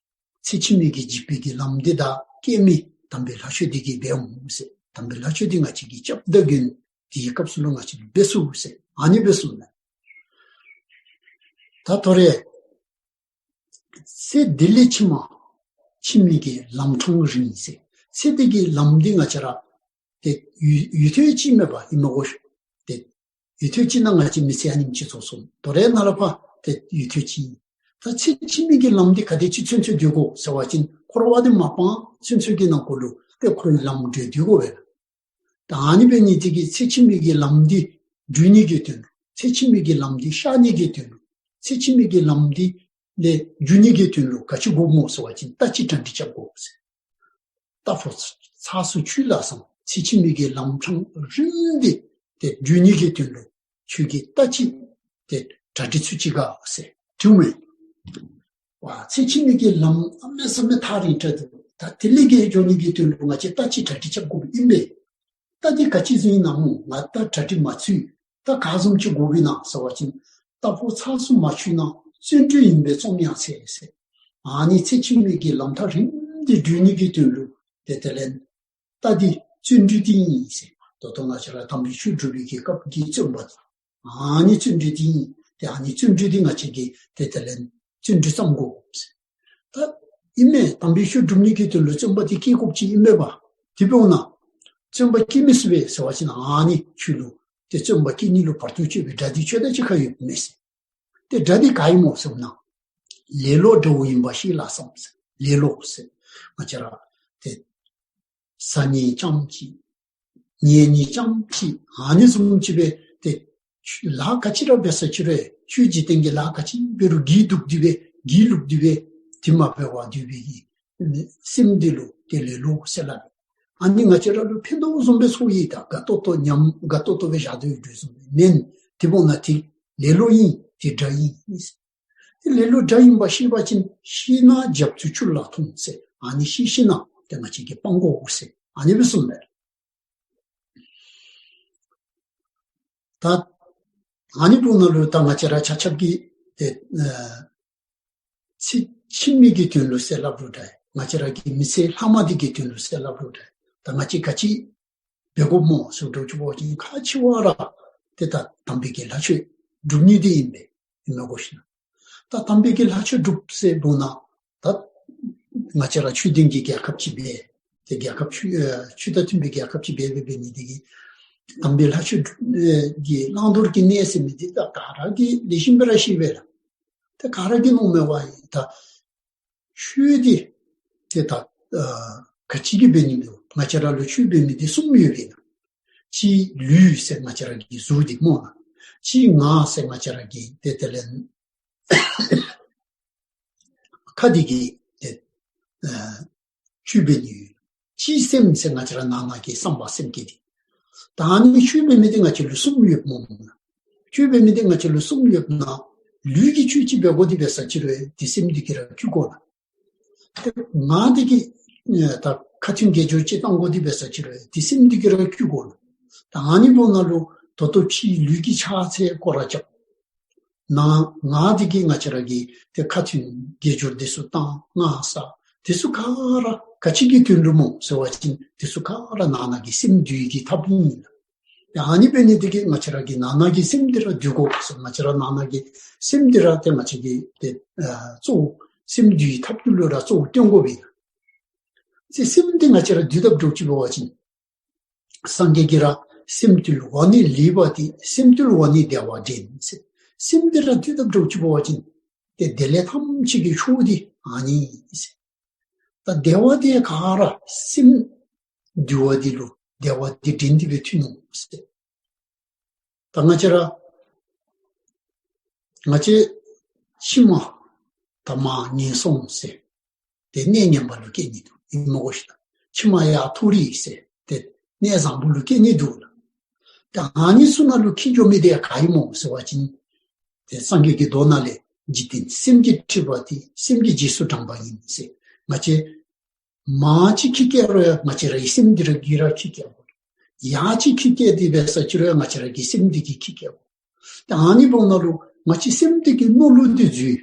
ཚེ་ཕྱི་མའི་གི་འཇིགས་པའི་གི་ལམ་འདི་བདའ་སྐྱེལ་མི་དམ་པའི་ལྷ་ཆོས་འདི་གིས་འབད་འོང་ཟེར། དམ་པའི་ལྷ་ཆོས་འདི་ང་བཅས་ཀྱིས་སྐྱབས་དང་མགོན་དེའི་སྐབས་སུ་ལུ་ང་བཅས་འབད་ཚུགས་ཟེར། ཨ་ནི་འབད་ཚུགས་ན། ད་ཐོ་རེ་ཚེ་འདི་ལས་ཕྱི་མ་ཕྱི་མའི་གི་ལམ་འཕྲང་རིང་ཟེར། ཚེ་འདི་གི་ལམ་འདི་ང་བཅས་ར་ཏེ་ཡུན་ཡུན་ཐུང་ཅིག་མེད་པ་ཨིན་མས་གོ་ཤིག། ཏེ་ཡུན་ཐུང་ཅིག་ནང་ང་བཅས་མི་ཚེ་ཨ་ནེམ་ཅིག་རྫོགས་སོང་། ད་རེས་ནཱ་ལས་ཕར་ཏེ་ཡུན་ཐུང་ཅིག་ཨིན། ད་ཚེ་ཕྱི་མའི་གི་ལམ་འདི་ག་དེ་ཅིག་ཚུན་ཚོད་སྡོད་དགོ་ཟེར་བ་ཅིན་འཁོར་བ་འདི་མ་སྤང་ཚུན་ཚོད་ཀྱི་ནང་འཁོད་ལུ་ཏེ་འཁོར་བའི་ལམ་བགྲོད་སྡོད་དགོ་པས། ད་ཨ་ནི་འབད་ནི་འདི་གིས་ཚེ་ཕྱི་མའི་གི་ལམ་འདི་བགྲོད་ནི་གི་དོན་ལུ། ཚེ་ཕྱི་མའི་གི་ལམ་འདི་བཤགས་ནི་གི་དོན་ལུ། ཚེ་ཕྱི་མའི་གི་ལམ་འདི་ལས་འགྱུར་ནི་གི་དོན་ལུ་ག་ཅི་དགོཔ་སྨོ་ཟེར་བ་ཅིན་ལྟ་ཅི་གྲ་སྒྲིག་རྐྱབ་དགོ་ཟེར། རྟ་ཕོ་ཚགས་སུ་ཆུད་ལ་བསམ། ཚེ་ཕྱི་མའི་གི་ལམ་འཕྲང་རིང་འདི་ཏེ་བགྲོད་ནི་གི་དོན་ལུ་ཁྱོད་ཀྱིས་ལྟ་ཅི་ཏེ་གྲ་སྒྲིག་ཚུགས་ཅི་ག་ཟེར་དྲིཝ་མས། ཝ་ཚེ་ཕྱི་མའི་གི་ལམ་གནམ་མེད་ས་མེད་ཐག་རིང་དྲགས་འདུག། ད་དེ་ལས་ཀྱི་འགྱོ་ནི་གི་དོན་ལུ་ང་བཅས་ལྟ་ཅི་གྲ་སྒྲིག་རྐྱབ་དགོཔ་ཨིན་པས། ལྟ་འདི་ག་ཅི་བཟུམ་ཨིན་ན་སྨོ། ང་ལྟ་གྲ་སྒྲིག་མ་ཚུད། ད་ག་བཟུམ་ཅིག་དགོཔ་ཨིན་ན་ཟེར་བ་ཅིན་རྟ་ཕོ་ཚགས་སུ་མ་ཆུད་ན་བརྩོན་འགྲུས་ཨིན་པས་རྩོམ་ཡང་ཚེ་ཟེར། ཨ་ནི་ཚེ་ཕྱི་མའི་གི་ལམ་ཐག་རིང་འདི་བགྲོད་ནི་གི་དོན་ལུ་ཏེ་དེ་ལས་ལྟ་འདི་བརྩོན་འགྲུས་འདི་ཨིན་ཟེར། ད་ལྟོ་ང་བཅས་ར་དམ་པའི་ཆོས་སྒྲུབ་པའི་གི་སྐབས་ཀྱི་བརྩོན་པ་འདི་ཨ་ནི་བརྩོན་འགྲུས་འདི་ཨིན། ཏེ་ཨ་ནི་བརྩོན་འགྲུས་འདི་ང་བཅས་ཀྱིས་ཏེ་དེ་ལས་བརྩོན་འགྲུས་བརྩམ་དགོ་ཟེར། ད་ཨིན་མས། དམ་པའི་ཆོས་སྒྲུབ་ནི་གི་དོན་ལུ་བརྩོན་པ་འདི་བསྐྱེད་དགོཔ་ཅིག་ཨིན་མས་པ། དེ་འབདཝ་ད་ བརྩོན་པ་བསྐྱེད་མི་ཚུགས་པས་ཟེར་བ་ཅིན་ཨ་ནི་ཁྱོད་ལུ་ཏེ་བརྩོན་པ་བསྐྱེད་ནི་ལུ་བར་དུ་གཅོད་པའི་དགྲ་འདི་ཁྱོད་དང་གཅིག་ཁར་ཡོདཔ་མས་ཟེར། ཏེ་དགྲ་འདི་ག་ཨིན་མོ་ཟེར་བ་ཅིན་ལེ་ལོ་དགྲ་བོ་ཡིན་པ་ཤེས་ལ་བསམ་ཟེར། ལེ་ལོ་ཟེར་ང་བཅས་ར་ཏེ་ཟ་ནི་རྐྱངམ་གཅིག་ཉལ་ནི་རྐྱངམ་གཅིག་ཨ་ནི་བཟུམ་ཅིག་སྦེ་ཏེ་ལཱ་ག་ཅི་ར་འབད་ས་ཅི་རུང་ཆོས་འཇིག་རྟེན་གྱི་ལཱ་ག་ཅི་འབད་རུང་སྒྱིད་ལུག་སྟེ་སྦེ་སྒྱིད་ལུག་སྟེ་སྦེ་དེ་མ་འབད་བར་སྡོད་པའི་གི་སེམས་འདི་ལུ་ཏེ་ལེ་ལོ་ཟེར་སླབ་ཨིན། ཨ་ནི་ང་བཅས་ར་ལུ་ཕན་ཐོགས་བཟུམ་སྦེ་ཚོར་ཡི། ད་དགའ་ཏོག་ཏོ་ཉམས་དགའ་ཏོག་ཏོ་སྦེ་བཞག་སྡོད་དོ་བཟུམ་སྦེ་མེན། དེ་འབདཝ་ད་ཏེ་ལེ་ལོ་ཨིན། ཏེ་དགྲ་ཨིན། ཏེ་ལེ་ལོ་དགྲ་ཨིན་པ་ཤེས་པ་ཅིན་ཤེས་ན་རྒྱབ་ཚུ་ཆུ་ལ་འཐུང་ཟེར། ཨ་ནི་ཤེས་ཤེས་ན་ཏེ་ང་བཅས་ཀྱིས་སྤང་དགོ་ཟེར་ཨ་ནི་སྦེ་གསུངས་མས། ད་ཨ་ནི་འབདཝ་ད་ལུ་ད་ང་བཅས་ར་ཆ་ཁྱབ་ཀྱིས་ཏེ་ཨ་ཚེ་ཕྱི་མའི་གི་དོན་ལུ་ཟེར་སླབ་རུང་འདྲ། ང་བཅས་ར་གི་མི་ཚེ་ལྷག་མ་འདི་གི་དོན་ལུ་ཟེར་སླབ་རུང་འདྲ། ད་ང་བཅས་ག་ཅི་འབད་དགོཔ་སྨོ་ཟེར་འདྲཝ་ཅིག་འབད་བ་ཅིན་ག་ཅི་བ་ར་ཏེ་ད་དམ་པའི་གི་ལྷ་ཆོས་སྒྲུབ་ནི་འདི་ཨིན་པས། ཨིན་མས་གོ་ཤིག་ན། ད་དམ་པའི་གི་ལྷ་ཆོས་སྒྲུབ་ཟེར་འབདཝ་ད་ད་ང་བཅས་ར་ཆོས་ལྡན་གྱི་རྒྱལ་ཁབ་ཅིག་འབད་ཏེ་རྒྱལ་ཁབ་ཆོས་ཨེ་ཆོས་དང་མཐུན་པའི་རྒྱལ་ཁབ་ཅིག་འབད་འབད་འབད་ནི་འདི་གིས་དམ་པའི་ལྷ་ཆོས་སྒྲུབ་ཨེ་གི་བླང་དོར་གྱི་གནས་ཟེར་མི་འདི་ད་ག་ར་གིས་ལེགས་ཤོམ་སྦེ་ར་ཤེས་པས་ལགས། ད་ག་ར་གིས་མནོཝ་མས་པ་ཨིན། ད་ཆོས་འདི་ཏེ་ད་ཨ་ག་ཅི་གིས་འབད་ནི་འདུག། ང་བཅས་ར་ལུ་ཆོས་འབད་མི་འདི་གསུམ་ཡོད་པས་ན། གཅིག་ལུས་ཟེར་ང་བཅས་ར་གི་གཟུགས་འདི་སྨོ་ན། གཅིག་ངག་ཟེར་ང་བཅས་ར་གི་ཏེ་དེ་ལས་ཁ་འདི་གིས་ཏེ་ཨ་ཆོས་འབད་ནི་ཡོད། གཅིག་སེམས་ཟེར་ང་བཅས་ར་ནང་ན་གི་བསམ་པ་སེམས་བསྐྱེད་འདི། ད་ཨ་ནི་ཆོས་འབད་མི་འདི་ང་བཅས་ལུ་གསུམ་ཡོདཔ་སྨོ། ཆོས་འབད་མི་འདི་ང་བཅས་ལུ་གསུམ་ཡོདཔ་ན་ལུས་ཀྱིས་ཆོས་ཅིག་འབད་དགོ་འདི་འབད་ས་ཅི་རུང་ཏེ་སེམས་འདི་གིས་ར་བཅུག་དགོ་ལགས། ཏེ་ངག་འདི་གིས་ཨེ་ད་ཁ་ཏོན་དགེ་སྦྱོར་ཅིག་བཏང་དགོ་འདི་འབད་ས་ཅི་རུང་ཏེ་སེམས་འདི་གིས་ར་བཅུག་དགོ་ལགས། ད་ཨ་ནི་འབདཝ་ད་ལུ་ད་ལྟོ་ཕྱི་ལུས་ཀྱིས་ཕྱག་འཚལ་སྐོར་ར་རྐྱབ། ནང་ངག་འདི་གིས་ང་བཅས་ར་གིས་ཏེ་ཁ་ཏོན་དགེ་སྦྱོར་འདི་ཚུ་བཏང་སྔགས་བསགས། དེ་ཚུ་ག་ར་ག་ཅི་གི་དོན་ལུ་སྨོ་ཟེར་བ་ཅིན་དེ་ཚུ་ག་ར་ནང་ན་གི་སེམས་འདུལ་གྱི་ཐབས་ཨིན། ཡ་ཨ་ནི་འབད་ནི་འདི་གིས་ང་བཅས་ར་གི་ནང་ན་གི་སེམས་འདི་ར་འདུལ་དགོ་ཟེར། ང་བཅས་ར་ནང་ན་གི་སེམས་འདི་ར་ཏེ་ང་བཅས་ཀྱི་ཏེ་ཨ་གཙོ་བོ་སེམས་འདུལ་བའི་ཐབས་ཀྱི་ལུ་ར་གཙོ་བོ་བཏོན་དགོ་པས། ཏེ་སེམས་འདི་ང་བཅས་ར་འདུལ་དཔ་འདྲཝ་ཅིག་འབད་བ་ཅིན་སངས་རྒྱས་ཀྱིས་ར་སེམས་འདུལ་བ་ནི་ལེགས་པ་སྟེ། སེམས་འདུལ་བ་ནི་བདེ་བ་འདྲེན་ཟེར། སེམས་འདི་ར་འདུལ་དཔ་འདྲཝ་ཅིག་འབད་བ་ཅིན་ཏེ་བདེ་ལེགས་ཐམས་ཅད་ཀྱི་མཆོག་འདི་ཨ་ནི་ཨིན་ཟེར། ད་བདེ་བ་འདི་ག་ར་སེམས་འདུལ་བ་འདི་ལུ་བདེ་བ་འདི་འདྲེན་ཏེ་སྦེ་ཐོན་ནུག་ཟེར། ད་ང་བཅས་ར་ང་བཅས་ཕྱི་མ་ད་མར་ངན་སོང་ཟེར་ཏེ་གནས་ངན་པ་ལུ་སྐྱེ་ནི་འདུག། ཨིན་མས་གོ་ཤིག་ན། ཕྱི་མ་ཡར་མཐོ་རིས་ཟེར་ཏེ་གནས་བཟང་པོ་ལུ་སྐྱེ་ནི་འདུག་ལགས། ད་ཨ་ནི་ཚུ་ནང་ལུ་འཁྱིད་འགྱོ་མི་འདི་ག་ཨིན་མོ་ཟེར་བ་ཅིན་ཏེ་སངས་རྒྱས་ཀྱི་མདོ་ནང་ལས་འཇིག་རྟེན་སེམས་ཀྱིས་ཁྲིད་པ་སྟེ། སེམས་ཀྱི་རྗེས་སུ་འབྲངས་པ་ཡིན་ཟེར། ང་བཅས་མར་ཅིག་འཁྱིད་བསྐྱལ་རུང་ཡང་ང་བཅས་ར་གི་སེམས་འདི་ར་གིས་ར་འཁྱིད་བསྐྱལ་དགོ། ཡར་ཅིག་འཁྱིད་བསྐྱལ་ཏེ་འབད་ས་ཅི་རུང་ཡང་ང་བཅས་ར་གི་སེམས་འདི་གིས་འཁྱིད་བསྐྱལ་དགོ། ད་ཨ་ནི་འབདཝ་ད་ལུ་ང་བཅས་སེམས་འདི་གི་མནོ་ལུགས་འདི་འཛོལ།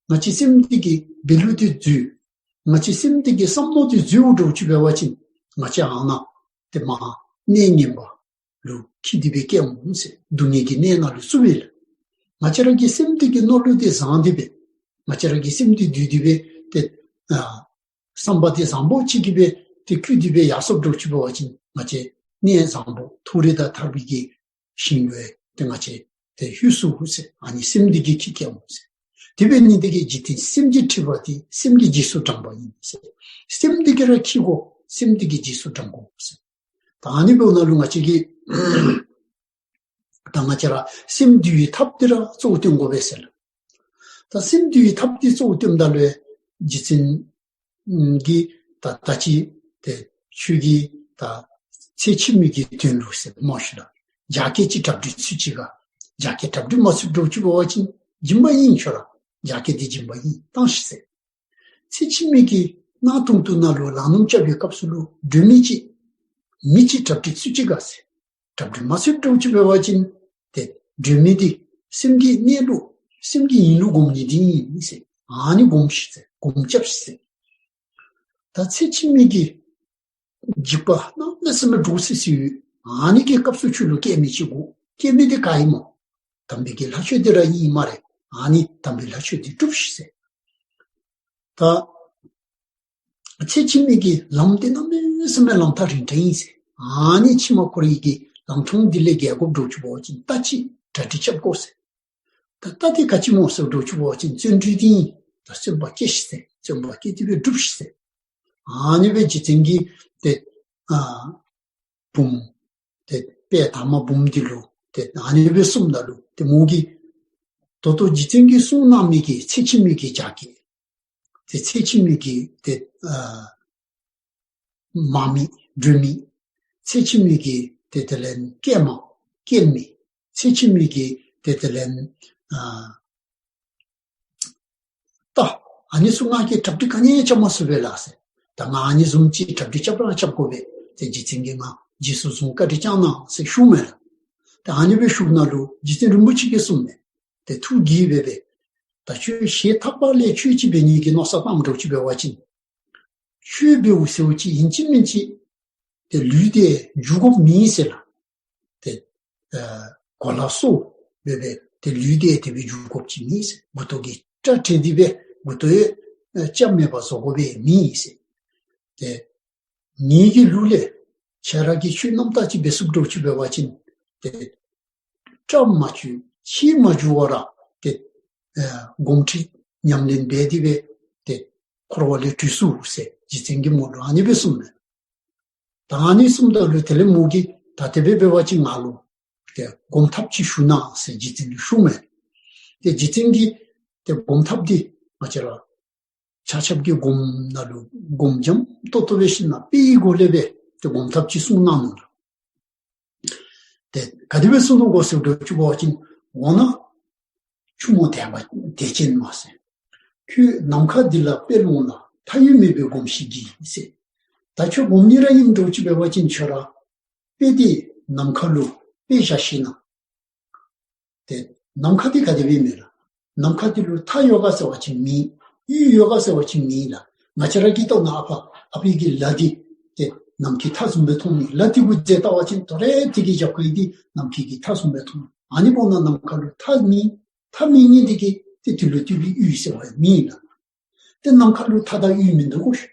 ང་བཅས་སེམས་འདི་གི་འབད་ལུགས་འདི་འཛོལ། ང་བཅས་སེམས་འདི་གི་བསམ་མནོ་འདི་འཛོལཝ་འདྲཝ་ཅིག་འབད་བ་ཅིན་ང་བཅས་ཨ་ནཱ་ཏེ་མར་གནས་ངན་པ་ལུ་འཁྱིད་དེ་སྦེ་སྐྱེ་འོང་ཟེར། སྡུག་བསྔལ་གྱི་གནས་ནང་ལུ་ཚུད་པས་ལགས། ང་བཅས་ར་གི་སེམས་འདི་གི་མནོ་ལུགས་འདི་བཟང་སྟེ་སྦེ་ང་བཅས་ར་གི་སེམས་འདི་འདུལ་ཏེ་སྦེ་ཏེ་ཨ་བསམ་པ་འདི་བཟང་པོ་ཅིག་གིས་སྦེ་ཏེ་བསྐུལ་ཏེ་སྦེ་ཡར་སོཔ་འདྲཝ་ཅིག་འབད་བ་ཅིན་ང་བཅས་གནས་བཟང་པོ་མཐོ་རིས་དང་ཐར་པའི་གི་ཞིང་ལུ་ཏེ་ང་བཅས་ཏེ་ལྷོད་ཚུགས་ཟེར། ཨ་ནི་སེམས་འདི་གིས་འཁྱིད་བསྐྱལ་འོང་ཟེར། དེ་འབད་ནི་འདི་གིས་འཇིག་རྟེན་སེམས་ཀྱིས་ཁྲིད་པ་སྟེ། སེམས་ཀྱི་རྗེས་སུ་འབྲངས་པ་ཡིན་ཟེར། སེམས་འདི་གིས་ར་འཁྱིད་དགོ། སེམས་འདི་གི་རྗེས་སུ་འབྲང་དགོ་ཟེར། ད་ཨ་ནི་འབདཝ་ད་ལུ་ང་བཅས་ཀྱིས་ད་ང་བཅས་ར་སེམས་འདུལ་བའི་ཐབས་འདི་ར་གཙོ་བོ་བཏོན་དགོ་པས་ཟེར་ལགས། ད་སེམས་འདུལ་བའི་ཐབས་འདི་གཙོ་བོ་བཏོནམ་ད་ལུ་རྗེ་བཙུན་གྱིས་ད་ད་ཅི་ཏེ་ཁྱོད་ཀྱིས་ད་ཚེ་ཕྱི་མའི་གི་དོན་ལུ་ཟེར་སྨོ་ཤིག་ལགས། རྒྱགས་སྐལ་ཅིག་གྲ་སྒྲིག་ཚུགས་ཅི་ག། རྒྱགས་སྐལ་གྲ་སྒྲིག་མ་ཚུགསཔ་འདྲཝ་ཅིག་འབད་བ་ཅིན་སྦྱིན་པ་ཨིན། ཁྱོད་ར་རྒྱགས་སྐལ་འདི་སྦྱིན་པ་ཨིན། བཏང་ཤིག་ཟེར། ཚེ་ཕྱི་མའི་གི་གནག་དུང་དུ་ནང་ལུ་ལག་ནོར་རྐྱབ་པའི་སྐབས་སུ་ལུ་སྒྲོན་མེ་ཅིག་མེ་ཅིག་གྲ་སྒྲིག་ཚུགས་ཅི་ག་ཟེར། གྲ་སྒྲིག་མ་ཚུགསཔ་འདྲཝ་ཅིག་འབད་བ་ཅིན་ཏེ་སྒྲོན་མེ་འདི་སེམས་ཀྱི་གནས་ལུགས་སེམས་ཀྱི་དབྱིངས་ལུ་སྒོམ་ནི་འདི་ཨིན་ཟེར། ཨ་ནི་སྒོམ་ཤིག་ཟེར། སྒོམ་རྐྱབ་ཤིག་ཟེར། ད་ཚེ་ཕྱི་མའི་གི་འཇིགས་པ་གནམ་མེད་ས་མེད་འདྲོག་སི་སི་ཡོད། ཨ་ནི་གི་སྐབས་སུ་ཁྱོད་ལུ་སྐྱེལ་མི་ཅིག་དགོ། སྐྱེལ་མི་འདི་ག་ཨིན་མོ། དམ་པའི་གི་ལྷ་ཆོས་འདི་ར་ཨིན་སྨ་རེ། ཨ་ནི་དམ་པའི་ལྷ་ཆོས་འདི་སྒྲུབ་ཤིག་ཟེར། ད་ཚེ་ཕྱི་མའི་གི་ལམ་འདི་གནམ་མེད་ས་མེད་ལམ་ཐག་རིང་དྲགས་ཨིན་ཟེར། ཨ་ནི་ཕྱི་མ་ཁོ་རའི་གི་ལམ་ལྷོང་འདི་ལས་རྒྱལ་དགོཔ་འདྲཝ་ཅིག་འབད་བ་ཅིན་རྟ་ཅིག་གྲ་སྒྲིག་རྐྱབ་དགོ་ཟེར། ད་རྟ་འདི་ག་ཅི་སྨོ་ཟེར་འདྲཝ་ཅིག་འབད་བ་ཅིན་བརྩོན་འགྲུས་འདི་ཨིན། ད་བརྩོན་པ་བསྐྱེད་ཤིག་ཟེར། བརྩོན་པ་བསྐྱེད་དེ་སྦེ་སྒྲུབ་ཤིག་ཟེར། ཨ་ནི་སྦེ་རྗེ་བཙུན་གྱིས་ཏེ་ཨ་བུམོ་ཏེ་དཔལ་དར་མ་བུམོ་འདི་ལུ་ཏེ་ཨ་ནི་སྦེ་གསུངམ་ད་ལུ་ཏེ་མོ་གིས་ད་ལྟོ་རྗེ་བཙུན་གྱིས་གསུངས་གནང་མི་གི་ཚེ་ཕྱི་མའི་གི་རྒྱ་སྐྱེད། ཏེ་ཚེ་ཕྱི་མའི་གི་ཏེ་ཨ་མ་རྨིས་སྒྲོན་མེ། ཚེ་ཕྱི་མའི་གི་ཏེ་དེ་ལས་སྐྱེས་མ་སྐྱེས་མེ། ཚེ་ཕྱི་མའི་གི་ཏེ་དེ་ལས་ཨ་རྟ། ཨ་ནི་ཚུ་ང་གིས་གྲ་སྒྲིག་ག་ནི་རྐྱབ་མ་ཚུགས་པས་ལགས་ཟེར། ད་ང་ཨ་ནི་བཟུམ་ཅིག་གྲ་སྒྲིག་རྐྱབ་ར་རྐྱབ་དགོ་པས། ཏེ་རྗེ་བཙུན་གྱིས་ང་རྗེས་སུ་བཟུང་བཀའ་དྲིན་བསྐྱང་གནང་ཟེར་ཞུཝ་མས་ལགས། ཏེ་ཨ་ནི་སྦེ་ཞུཝ་ད་ལུ་རྗེ་བཙུན་རིན་པོ་ཆེ་གིས་གསུངམ་མས། ཏེ་ཐུགས་དགྱེས་སྦེ་སྦེ། ད་ཁྱོད་ཞེ་ཐག་པ་ལས་ཆོས་ཅིག་འབད་ནི་གི་མནོ་བསམ་བཏངམ་འདྲཝ་ཅིག་འབད་བ་ཅིན་ཆོས་འབདཝ་ཟེརཝ་ཅིག་ཨིན་ཅི་མིན་ཅི་ཏེ་ལུས་འདི་འགྱུར་དགོཔ་མེད་ཟེར་ལགས། ཏེ་ཨ་གོ་ལ་སོར་སྦེ་སྦེ་ཏེ་ལུས་འདི་དེ་སྦེ་འགྱུར་དགོཔ་ཅིག་མེད་ཟེར། མགུ་ཏོ་གི་སྐྲ་བྲེགས་ཏེ་སྦེ་མགུ་ཏོ་ཨེ་སྐྱ་མེད་པར་བཟོ་དགོ་པའི་མེད་ཟེར། ཏེ་ངེ་གི་ལུགས་ལས་ཁྱེད་ར་གིས་ཆོས་རྣམ་དག་ཅིག་འབད་ཚུགསཔ་འདྲཝ་ཅིག་འབད་བ་ཅིན་ཏེ་སྐྲ་མ་བཅད་ཕྱེ་མ་བཅད་བར་ར་ཏེ་ཨ་སྒོམ་ཁྲིད་ཉམས་ལེན་འབད་དེ་སྦེ་ཏེ་འཁོར་བ་ལས་གྲོལ་ཚུགས་ཟེར་རྗེ་བཙུན་གྱིས་མོ་ལུ་ཨ་ནི་སྦེ་གསུངམ་མས། ད་ཨ་ནི་གསུངམ་ད་ལུ་དེ་ལས་མོ་གིས་ད་དེ་སྦེ་འབད་བ་ཅིན་ང་ལུ་ཏེ་སྒོམ་ཐབས་ཅིག་ཞུ་གནང་ཟེར་རྗེ་བཙུན་ལུ་ཞུཝ་མས། ཏེ་རྗེ་བཙུན་གྱིས་ཏེ་སྒོམ་ཐབས་འདི་ང་བཅས་ར་ཆ་ཁྱབ་ཀྱི་སྒོམ་ནང་ལུ་སྒོམ་འཇམ་ཏོག་ཏོ་སྦེ་ཞིནམ་ལས་དཔེའི་སྒོ་ལས་སྦེ་ཏེ་སྒོམ་ཐབས་ཅིག་གསུངས་གནང་ནུག་ལགས། ཏེ་ག་དེ་སྦེ་གསུངས་ནུག་གོ་ཟེར་འདྲཝ་ཅིག་འབད་བ་ཅིན་འོ་ན་ཆུ་མོ་དེ་མ་དེ་ཅན་མ་ཟེར། ཁྱོད་ནམ་མཁའ་འདི་ལ་དཔེ་ལོངས་ལ། མཐའ་དབུས་མེད་པའི་སྒོམ་ཞིག་གྱིས་ཟེར། ད་ཁྱོད་སྒོམ་ནི་ར་ཨིནམ་འདྲཝ་ཅིག་འབད་བ་ཅིན་ཁྱོད་ར་དཔེ་འདི་ནམ་མཁའ་ལུ་དཔེ་བཞག་ཞིནམ་ལས་ཏེ་ནམ་མཁའ་འདི་ག་དེ་སྦེ་མས་ལགས། ནམ་མཁའ་འདི་ལུ་མཐའ་ཡོད་ག་ཟེར་བ་ཅིན་མེད། དབུས་ཡོད་ག་ཟེར་བ་ཅིན་མེད་ལགས། ང་བཅས་ར་གིས་ལྟཝ་ན་ཨ་ཕ་ཨ་ཕའི་གི་ལ་འདི་ཏེ་ནམ་མཁའི་མཐའ་བཟུམ་སྦེ་མཐོང་མི་ལ་འདི་གུ་འཛེགས་བལྟ་བ་ཅིན་ད་རེས་དེ་གི་རྒྱབ་ཁ་འདི་ནམ་མཁའི་གི་མཐའ་བཟུམ་སྦེ་མཐོང་། ཨ་ནི་འབདཝ་ད་ནམ་མཁའ་ལུ་མཐའ་མེད། མཐའ་མེད་ནི་འདི་གིས་ཏེ་དེ་ལུ་ལྟོས་པའི་དབུས་ཟེར་བ་མེད་ལགས། ཏེ་ནམ་མཁའ་ལུ་མཐའ་དང་དབུས་མིན་འདུག་གོ་ཤིག།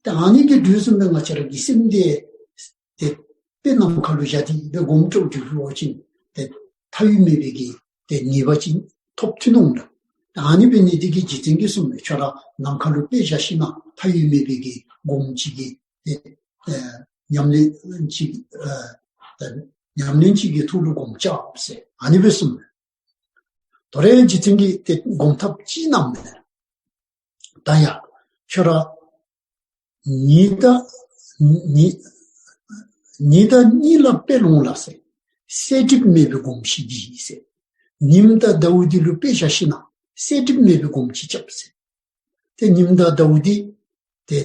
ཏེ་ཨ་ནི་གི་དོན་བཟུམ་སྦེ་ང་བཅས་ར་གི་སེམས་འདི་ཏེ་དཔེ་ནམ་མཁའ་ལུ་བཞག་སྟེ་སྦེ་སྒོམ་སྟེ་འགྱོ་བ་ཅིན་ཏེ་མཐའ་དབུས་མེད་པའི་གི་ཏེ་ངེས་པ་ཅིག་ཐོབ་ཐུབ་ནུག་ལགས། ཏེ་ཨ་ནི་འབད་ནི་འདི་གིས་རྗེ་བཙུན་གྱིས་གསུངམ་མས། ཁྱོད་ར་ནམ་མཁའ་ལུ་དཔེ་བཞག་ཞིནམ་ལས་མཐའ་དབུས་མེད་པའི་གི་སྒོམ་ཅིག་གི་ཏེ་ཨ་ཉམས་ལེན་ཅིག་ཨ་ཉམས་ལེན་ཅིག་གི་ཐོག་ལུ་སྒོམ་རྐྱབ་ཟེར་ཨ་ནི་སྦེ་གསུངམ་མས། ད་རེས་རྗེ་བཙུན་གྱིས་ཏེ་སྒོམ་ཐབས་ཅིག་གནངམ་མས། ད་ཡ་ཁྱོད་ར་ཉིན་དང་ཉི་ཉིན་དང་ཉིནམ་ལ་དཔེ་ལོངས་ལ་ཟེར། གསལ་འགྲིབ་མེད་པའི་སྒོམ་ཞིག་གྱིས་ཟེར། ཉིནམ་དང་ཟླཝ་འདི་ལུ་དཔེ་བཞག་ཞིནམ་ལས་གསལ་འགྲིབ་མེད་པའི་སྒོམ་ཅིག་རྐྱབ་ཟེར། ཏེ་ཉིནམ་དང་ཟླཝ་འདི་ཏེ་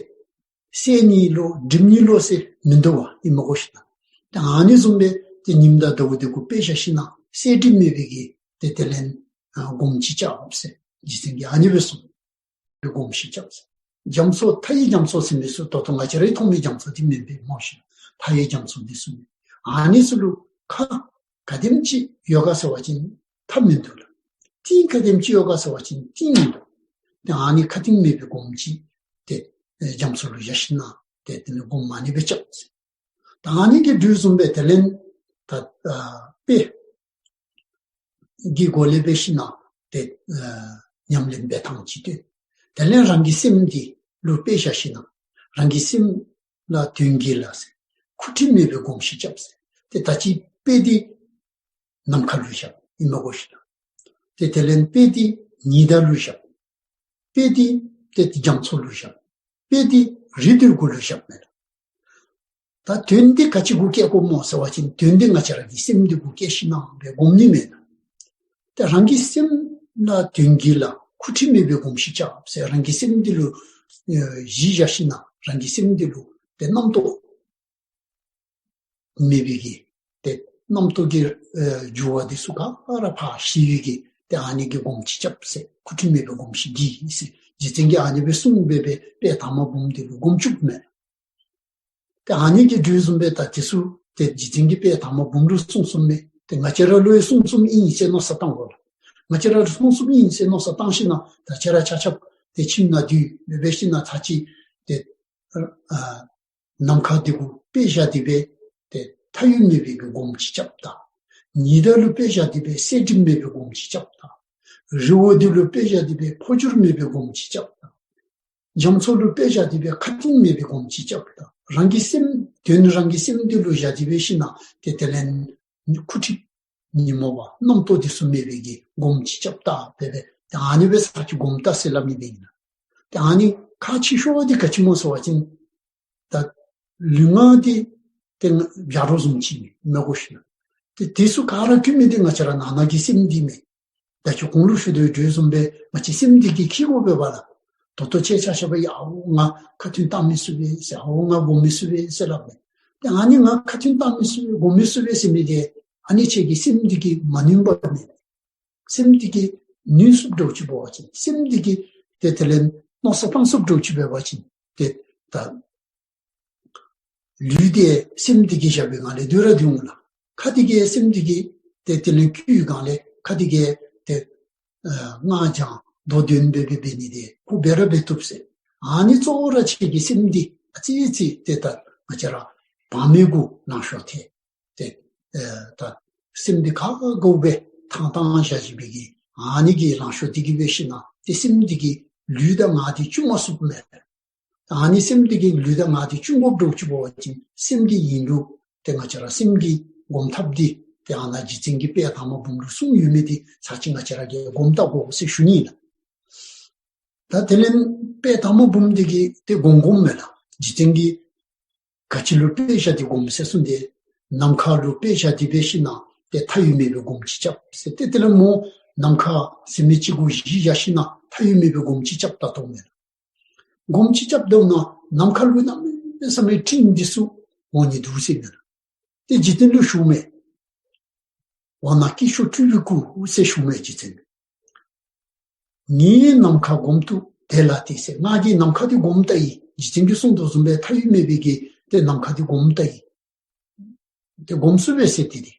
གསལ་ནི་ལོ་འགྲིབ་ནི་ལོ་ཟེར་མིན་འདུག་པ་ཨིན་མས་གོ་ཤིག་ལགས། ཏེ་ཨ་ནི་བཟུམ་སྦེ་ཏེ་ཉིནམ་དང་ཟླཝ་འདི་གུ་དཔེ་བཞག་ཞིནམ་ལས་གསལ་འགྲིབ་མེད་པའི་གི་ཏེ་དེ་ལས་ཨ་སྒོམ་ཅིག་རྐྱབ་ཟེར་རྗེ་བཙུན་གྱིས་ཨ་ནི་སྦེ་གསུངས། སྒོམ་ཞིག་རྐྱབ་ཟེར། རྒྱ་མཚོ་མཐའ་ཡས་རྒྱ་མཚོ་ཟེར་མི་ཚུ་ད་ལྟོ་ང་བཅས་རའི་མཐོང་མི་རྒྱ་མཚོ་འདི་མེན་པས་སྨོ་ཤིག། མཐའ་ཡས་རྒྱ་མཚོ་འདི་ཚུ་མེན། ཨ་ནི་ཚུ་ལུ་ཁ་ག་དེམ་ཅིག་ཡོད་ག་ཟེར་བ་ཅིན་མཐའ་མིན་འདུག་ལགས། གཏིང་ག་དེམ་ཅིག་ཡོད་ག་ཟེར་བ་ཅིན་གཏིང་མིན་འདུག། ཏེ་ཨ་ནི་ཁ་གཏིང་མེད་པའི་སྒོམ་ཅིག་ཏེ་ཨེ་རྒྱ་མཚོ་ལུ་བཞག་ཞིནམ་ལས་ཏེ་དེ་ལས་སྒོམ་ཨ་ནི་སྦེ་རྐྱབ་ཟེར། ད་ཨ་ནི་གི་དོན་བཟུམ་སྦེ་དེ་ལས་ད་ཨ་དཔེ་གི་སྒོ་ལས་འབད་ཞིནམ་ལས་ཏེ་ཨ་ཉམས་ལེན་འབད་ཐངས་ཅིག་སྟོན། དེ་ལས་རང་གི་སེམས་འདི་ལུ་དཔེ་བཞག་ཞིནམ་ལས་རང་གི་སེམས་ལ་དོན་གྱིས་ལ་ཟེར་འཁུ་འཁྲིག་མེད་པའི་སྒོམ་ཞིག་རྐྱབ་ཟེར། ཏེ་ད་ཅི་དཔེ་འདི་ནམ་མཁའ་ལུ་བཞག་ཨིན་མས་གོ་ཤིག་ལགས། ཏེ་དེ་ལས་དཔེ་འདི་ཉི་ཟླ་ལུ་བཞག། དཔེ་འདི་ཏེ་རྒྱ་མཚོ་ལུ་བཞག། དཔེ་འདི་རི་འདི་གུ་ལུ་བཞག་མས་ལགས། ད་དོན་འདི་ག་ཅི་གུ་བསྐྱེད་དགོཔ་སྨོ་ཟེར་བ་ཅིན་དོན་འདི་ང་བཅས་ར་གི་སེམས་འདི་གུ་བསྐྱེད་ཞིནམ་ལས་སྦེ་སྒོམ་ནི་མས་ལགས། ཏེ་རང་གི་སེམས་ལ་དོན་གྱིས་ལ་འཁུ་འཁྲིག་མེད་པའི་སྒོམ་ཞིག་རྐྱབ་ཟེར། རང་གི་སེམས་འདི་ལུ་ཨེ་གཞི་བཞག་ཞིནམ་ལས་རང་གི་སེམས་འདི་ལུ་ཏེ་རྣམ་རྟོག་མེད་པའི་གི་ཏེ་རྣམ་རྟོག་གི་ཨེ་རྒྱུ་བ་འདི་ཚུ་ག་ར་ཕར་ཞི་བའི་གི་ཏེ་ཨ་ནི་གི་སྒོམ་ཅིག་རྐྱབ་ཟེར། འཁུ་འཁྲིག་མེད་པའི་སྒོམ་ཞིག་གྱིས་ཟེར། རྗེ་བཙུན་གྱིས་ཨ་ནི་སྦེ་གསུངས་སྦེ་སྦེ་དཔལ་དར་མ་འབུམ་འདི་ལུ་སྒོམ་བཅུགཔ་མས། ཏེ་ཨ་ནི་གི་དོན་བཟུམ་སྦེ་ད་འདི་ཚུ་ཏེ་རྗེ་བཙུན་གྱིས་དཔལ་དར་མ་འབུམ་ལུ་གསུངས་གསུངསམ་མས། ཏེ་ང་བཅས་ར་ལུ་ཡང་གསུངས་གསུངསམ་ཨིན་ཟེར་མནོ་བསམ་བཏང་དགོ་ལགས། ང་བཅས་ར་ལུ་གསུངས་གསུངསམ་ཨིན་ཟེར་མནོ་བསམ་བཏང་ཞིནམ་ལས་ད་ཁྱེད་ར་ཆ་ཁྱབ་ཏེ་ཁྱིམ་ནང་འདི་སྦེ་འབད་ཞིནམ་ལས་ད་ཅི་ཏེ་ཨ་ནམ་མཁའ་འདི་གུ་ དཔེ་བཞག་སྟེ་སྦེ་ཏེ་མཐའ་དབུས་མེད་པའི་གི་སྒོམ་ཅིག་རྐྱབ་ད། ཉི་ཟླ་ལུ་དཔེ་བཞག་སྟེ་སྦེ་གསལ་འགྲིབ་མེད་པའི་སྒོམ་ཅིག་རྐྱབ་ད། རི་བོ་འདི་ལུ་དཔེ་བཞག་སྟེ་སྦེ་འཕོ་འགྱུར་མེད་པའི་སྒོམ་ཅིག་རྐྱབ་ད། རྒྱ་མཚོ་ལུ་དཔེ་བཞག་སྟེ་སྦེ་ཁ་ཏིང་མེད་པའི་སྒོམ་ཅིག་རྐྱབ་ད། རང་གི་སེམས་དོན་རང་གི་སེམས་འདི་ལུ་བཞག་སྟེ་སྦེ་ཞིནམ་ཏེ་དེ་ལས་ཁུ་ཁྲིག་ཉིན་མོ་བ་རྣམ་རྟོག་འདི་ཚུ་མེད་པའི་གི་སྒོམ་ཅིག་རྐྱབ་ད་སྦེ་སྦེ་ཏེ་ཨ་ནི་སྦེ་ས་ཅིག་སྒོམ་ད་ཟེར་སླབ་མི་འདི་ཨིན་ལགས། ཏེ་ཨ་ནི་ཁག་ཆེ་ཤོས་འདི་ག་ཅི་སྨོ་ཟེར་བ་ཅིན་ད་ལུས་ངག་འདི་ཏེ་བྱ་རོག་བཟུམ་ཅིག་མས་མེན་གོ་ཤིག་ལགས། ཏེ་དེ་ཚུ་ག་ར་ཀུན་མི་འདི་ང་བཅས་ར་ནང་ན་གི་སེམས་འདི་མས། ད་ཁྱོད་གོང་ལུ་ཞུ་དོ་བཟུམ་སྦེ་ང་བཅས་སེམས་འདི་གིས་ཁྱིད་དགོ་པས་པ་ལགས། ད་ལྟོ་ཁྱེད་ཆ་ཁྱབ་ཡང་ཨའོ་ང་ཁ་ཐུན་བཏང་མི་ཚུགས་པས་ཟེར། ཨའོ་ང་སྒོམ་མི་ཚུགས་པས་ཟེར་སླབ་མས། ཏེ་ཨ་ནི་ང་ཁ་ཐུན་བཏང་མི་ཚུགས་པས་སྒོམ་མི་ཚུགས་པས་ཟེར་མི་འདི་ཨ་ནི་ཁྱེད་ཀྱི་སེམས་འདི་གིས་མ་ནུན་པ་མས། སེམས་འདི་གིས་ནུན་ཚུགསཔ་འདྲཝ་ཅིག་འབད་བ་ཅིན་སེམས་འདི་གིས་ཏེ་དེ་ལས་མནོ་བསམ་བཏང་ཚུགསཔ་འདྲཝ་ཅིག་འབད་བ་ཅིན་ཏེ་ད་ལུས་འདི་སེམས་འདི་གིས་བཞག་པའི་སྒང་ལས་སྡོད་ར་སྡོད་འོང་ལགས། ཁ་འདི་གིས་སེམས་འདི་གིས་ཏེ་དེ་ལས་བསྐུལ་བའི་སྒང་ལས་ཁ་འདི་གིས་ཏེ་ཨ་སྔགས་བགྱང་མདོ་འདོན་འབད་འབད་འབད་ནི་འདི་ཁོ་འབད་ར་འབད་བཏུབ་ཟེར། ཨ་ནི་གཙོ་བོ་ར་ཁྱེད་ཀྱི་སེམས་འདི་ཨ་ཙི་ཅིག་ཏེ་ད་ང་བཅས་ར་བག་མེད་གུ་ལང་ཤོར་ཐལ། ཏེ་ཨ་ད་སེམས་འདི་ག་དགའཝ་སྦེ་ཐང་ཐང་བཞག་བཞག་པའི་གི་ཨ་ནི་གི་ལང་ཤོར་འདི་གིས་འབད་ཞིནམ་ཏེ་སེམས་འདི་གིས་ལུས་དང་ངག་འདི་བཅུན་མ་ཚུགསཔ་མས། ཨ་ནི་སེམས་འདི་གིས་ལུས་དང་ངག་འདི་བཅུན་དགོཔ་འདྲཝ་ཅིག་འབད་བ་ཅིན་སེམས་འདི་ཨིན་རུང་ཏེ་ང་བཅས་ར་སེམས་ཀྱི་སྒོམ་ཐབས་འདི་ཏེ་ཨ་ནཱ་རྗེ་བཙུན་གྱིས་དཔལ་དར་མ་འབུམ་ལུ་གསུངས་ཡོད་མི་འདི་ཚར་གཅིག་ང་བཅས་ར་གིས་སྒོམ་བལྟ་དགོ་ཟེར་ཞུ་ནི་ཨིན་ལགས། ད་དེ་ལས་དཔལ་དར་མ་འབུམ་འདི་གིས་ཏེ་སྒོམ་སྒོམ་མས་ལགས། རྗེ་བཙུན་གྱིས་ག་ཅི་ལུ་དཔེ་བཞག་སྟེ་སྒོམ་ཟེར་གསུངས་ཏེ། ནམ་མཁའ་ལུ་དཔེ་བཞག་སྟེ་འབད་ཞིནམ་ཏེ་མཐའ་དབུས་མེད་པའི་སྒོམ་ཅིག་རྐྱབ་ཟེར། ཏེ་དེ་ལས་མོ་ནམ་མཁའ་ཟེར་མི་ཅིག་གུ་གཞི་བཞག་ཞིནམ་མཐའ་དབུས་མེད་པའི་སྒོམ་ཅིག་རྐྱབ་ད་དོ་མས། སྒོམ་ཅིག་རྐྱབ་ད་འོང་ན་ནམ་མཁའ་ལུ་གནམ་མེད་ས་མེད་སྤྲིན་འདི་ཚུ་འོང་ནི་འདུག་ཟེར་མས། ཏེ་རྗེ་བཙུན་ལུ་ཞུཝ་མས། འོ་ན་སྐྱེས་མཆོག་སྤྲུལ་པའི་སྐུ་ཟེར་ཞུཝ་མས་རྗེ་བཙུན། ངའི་ནམ་མཁའ་སྒོམ་དུ་དེ་ལ་སྟེ་ཟེར། ང་གིས་ནམ་མཁའ་འདི་སྒོམ་བལྟ་ཡི། རྗེ་བཙུན་གྱིས་གསུངས་དོ་བཟུམ་སྦེ་མཐའ་དབུས་མེད་པའི་གི་ཏེ་ནམ་མཁའ་འདི་སྒོམ་བལྟ་ཡི། ཏེ་སྒོམ་ཚུགས་པས་ཟེར་ཏེ་དེ།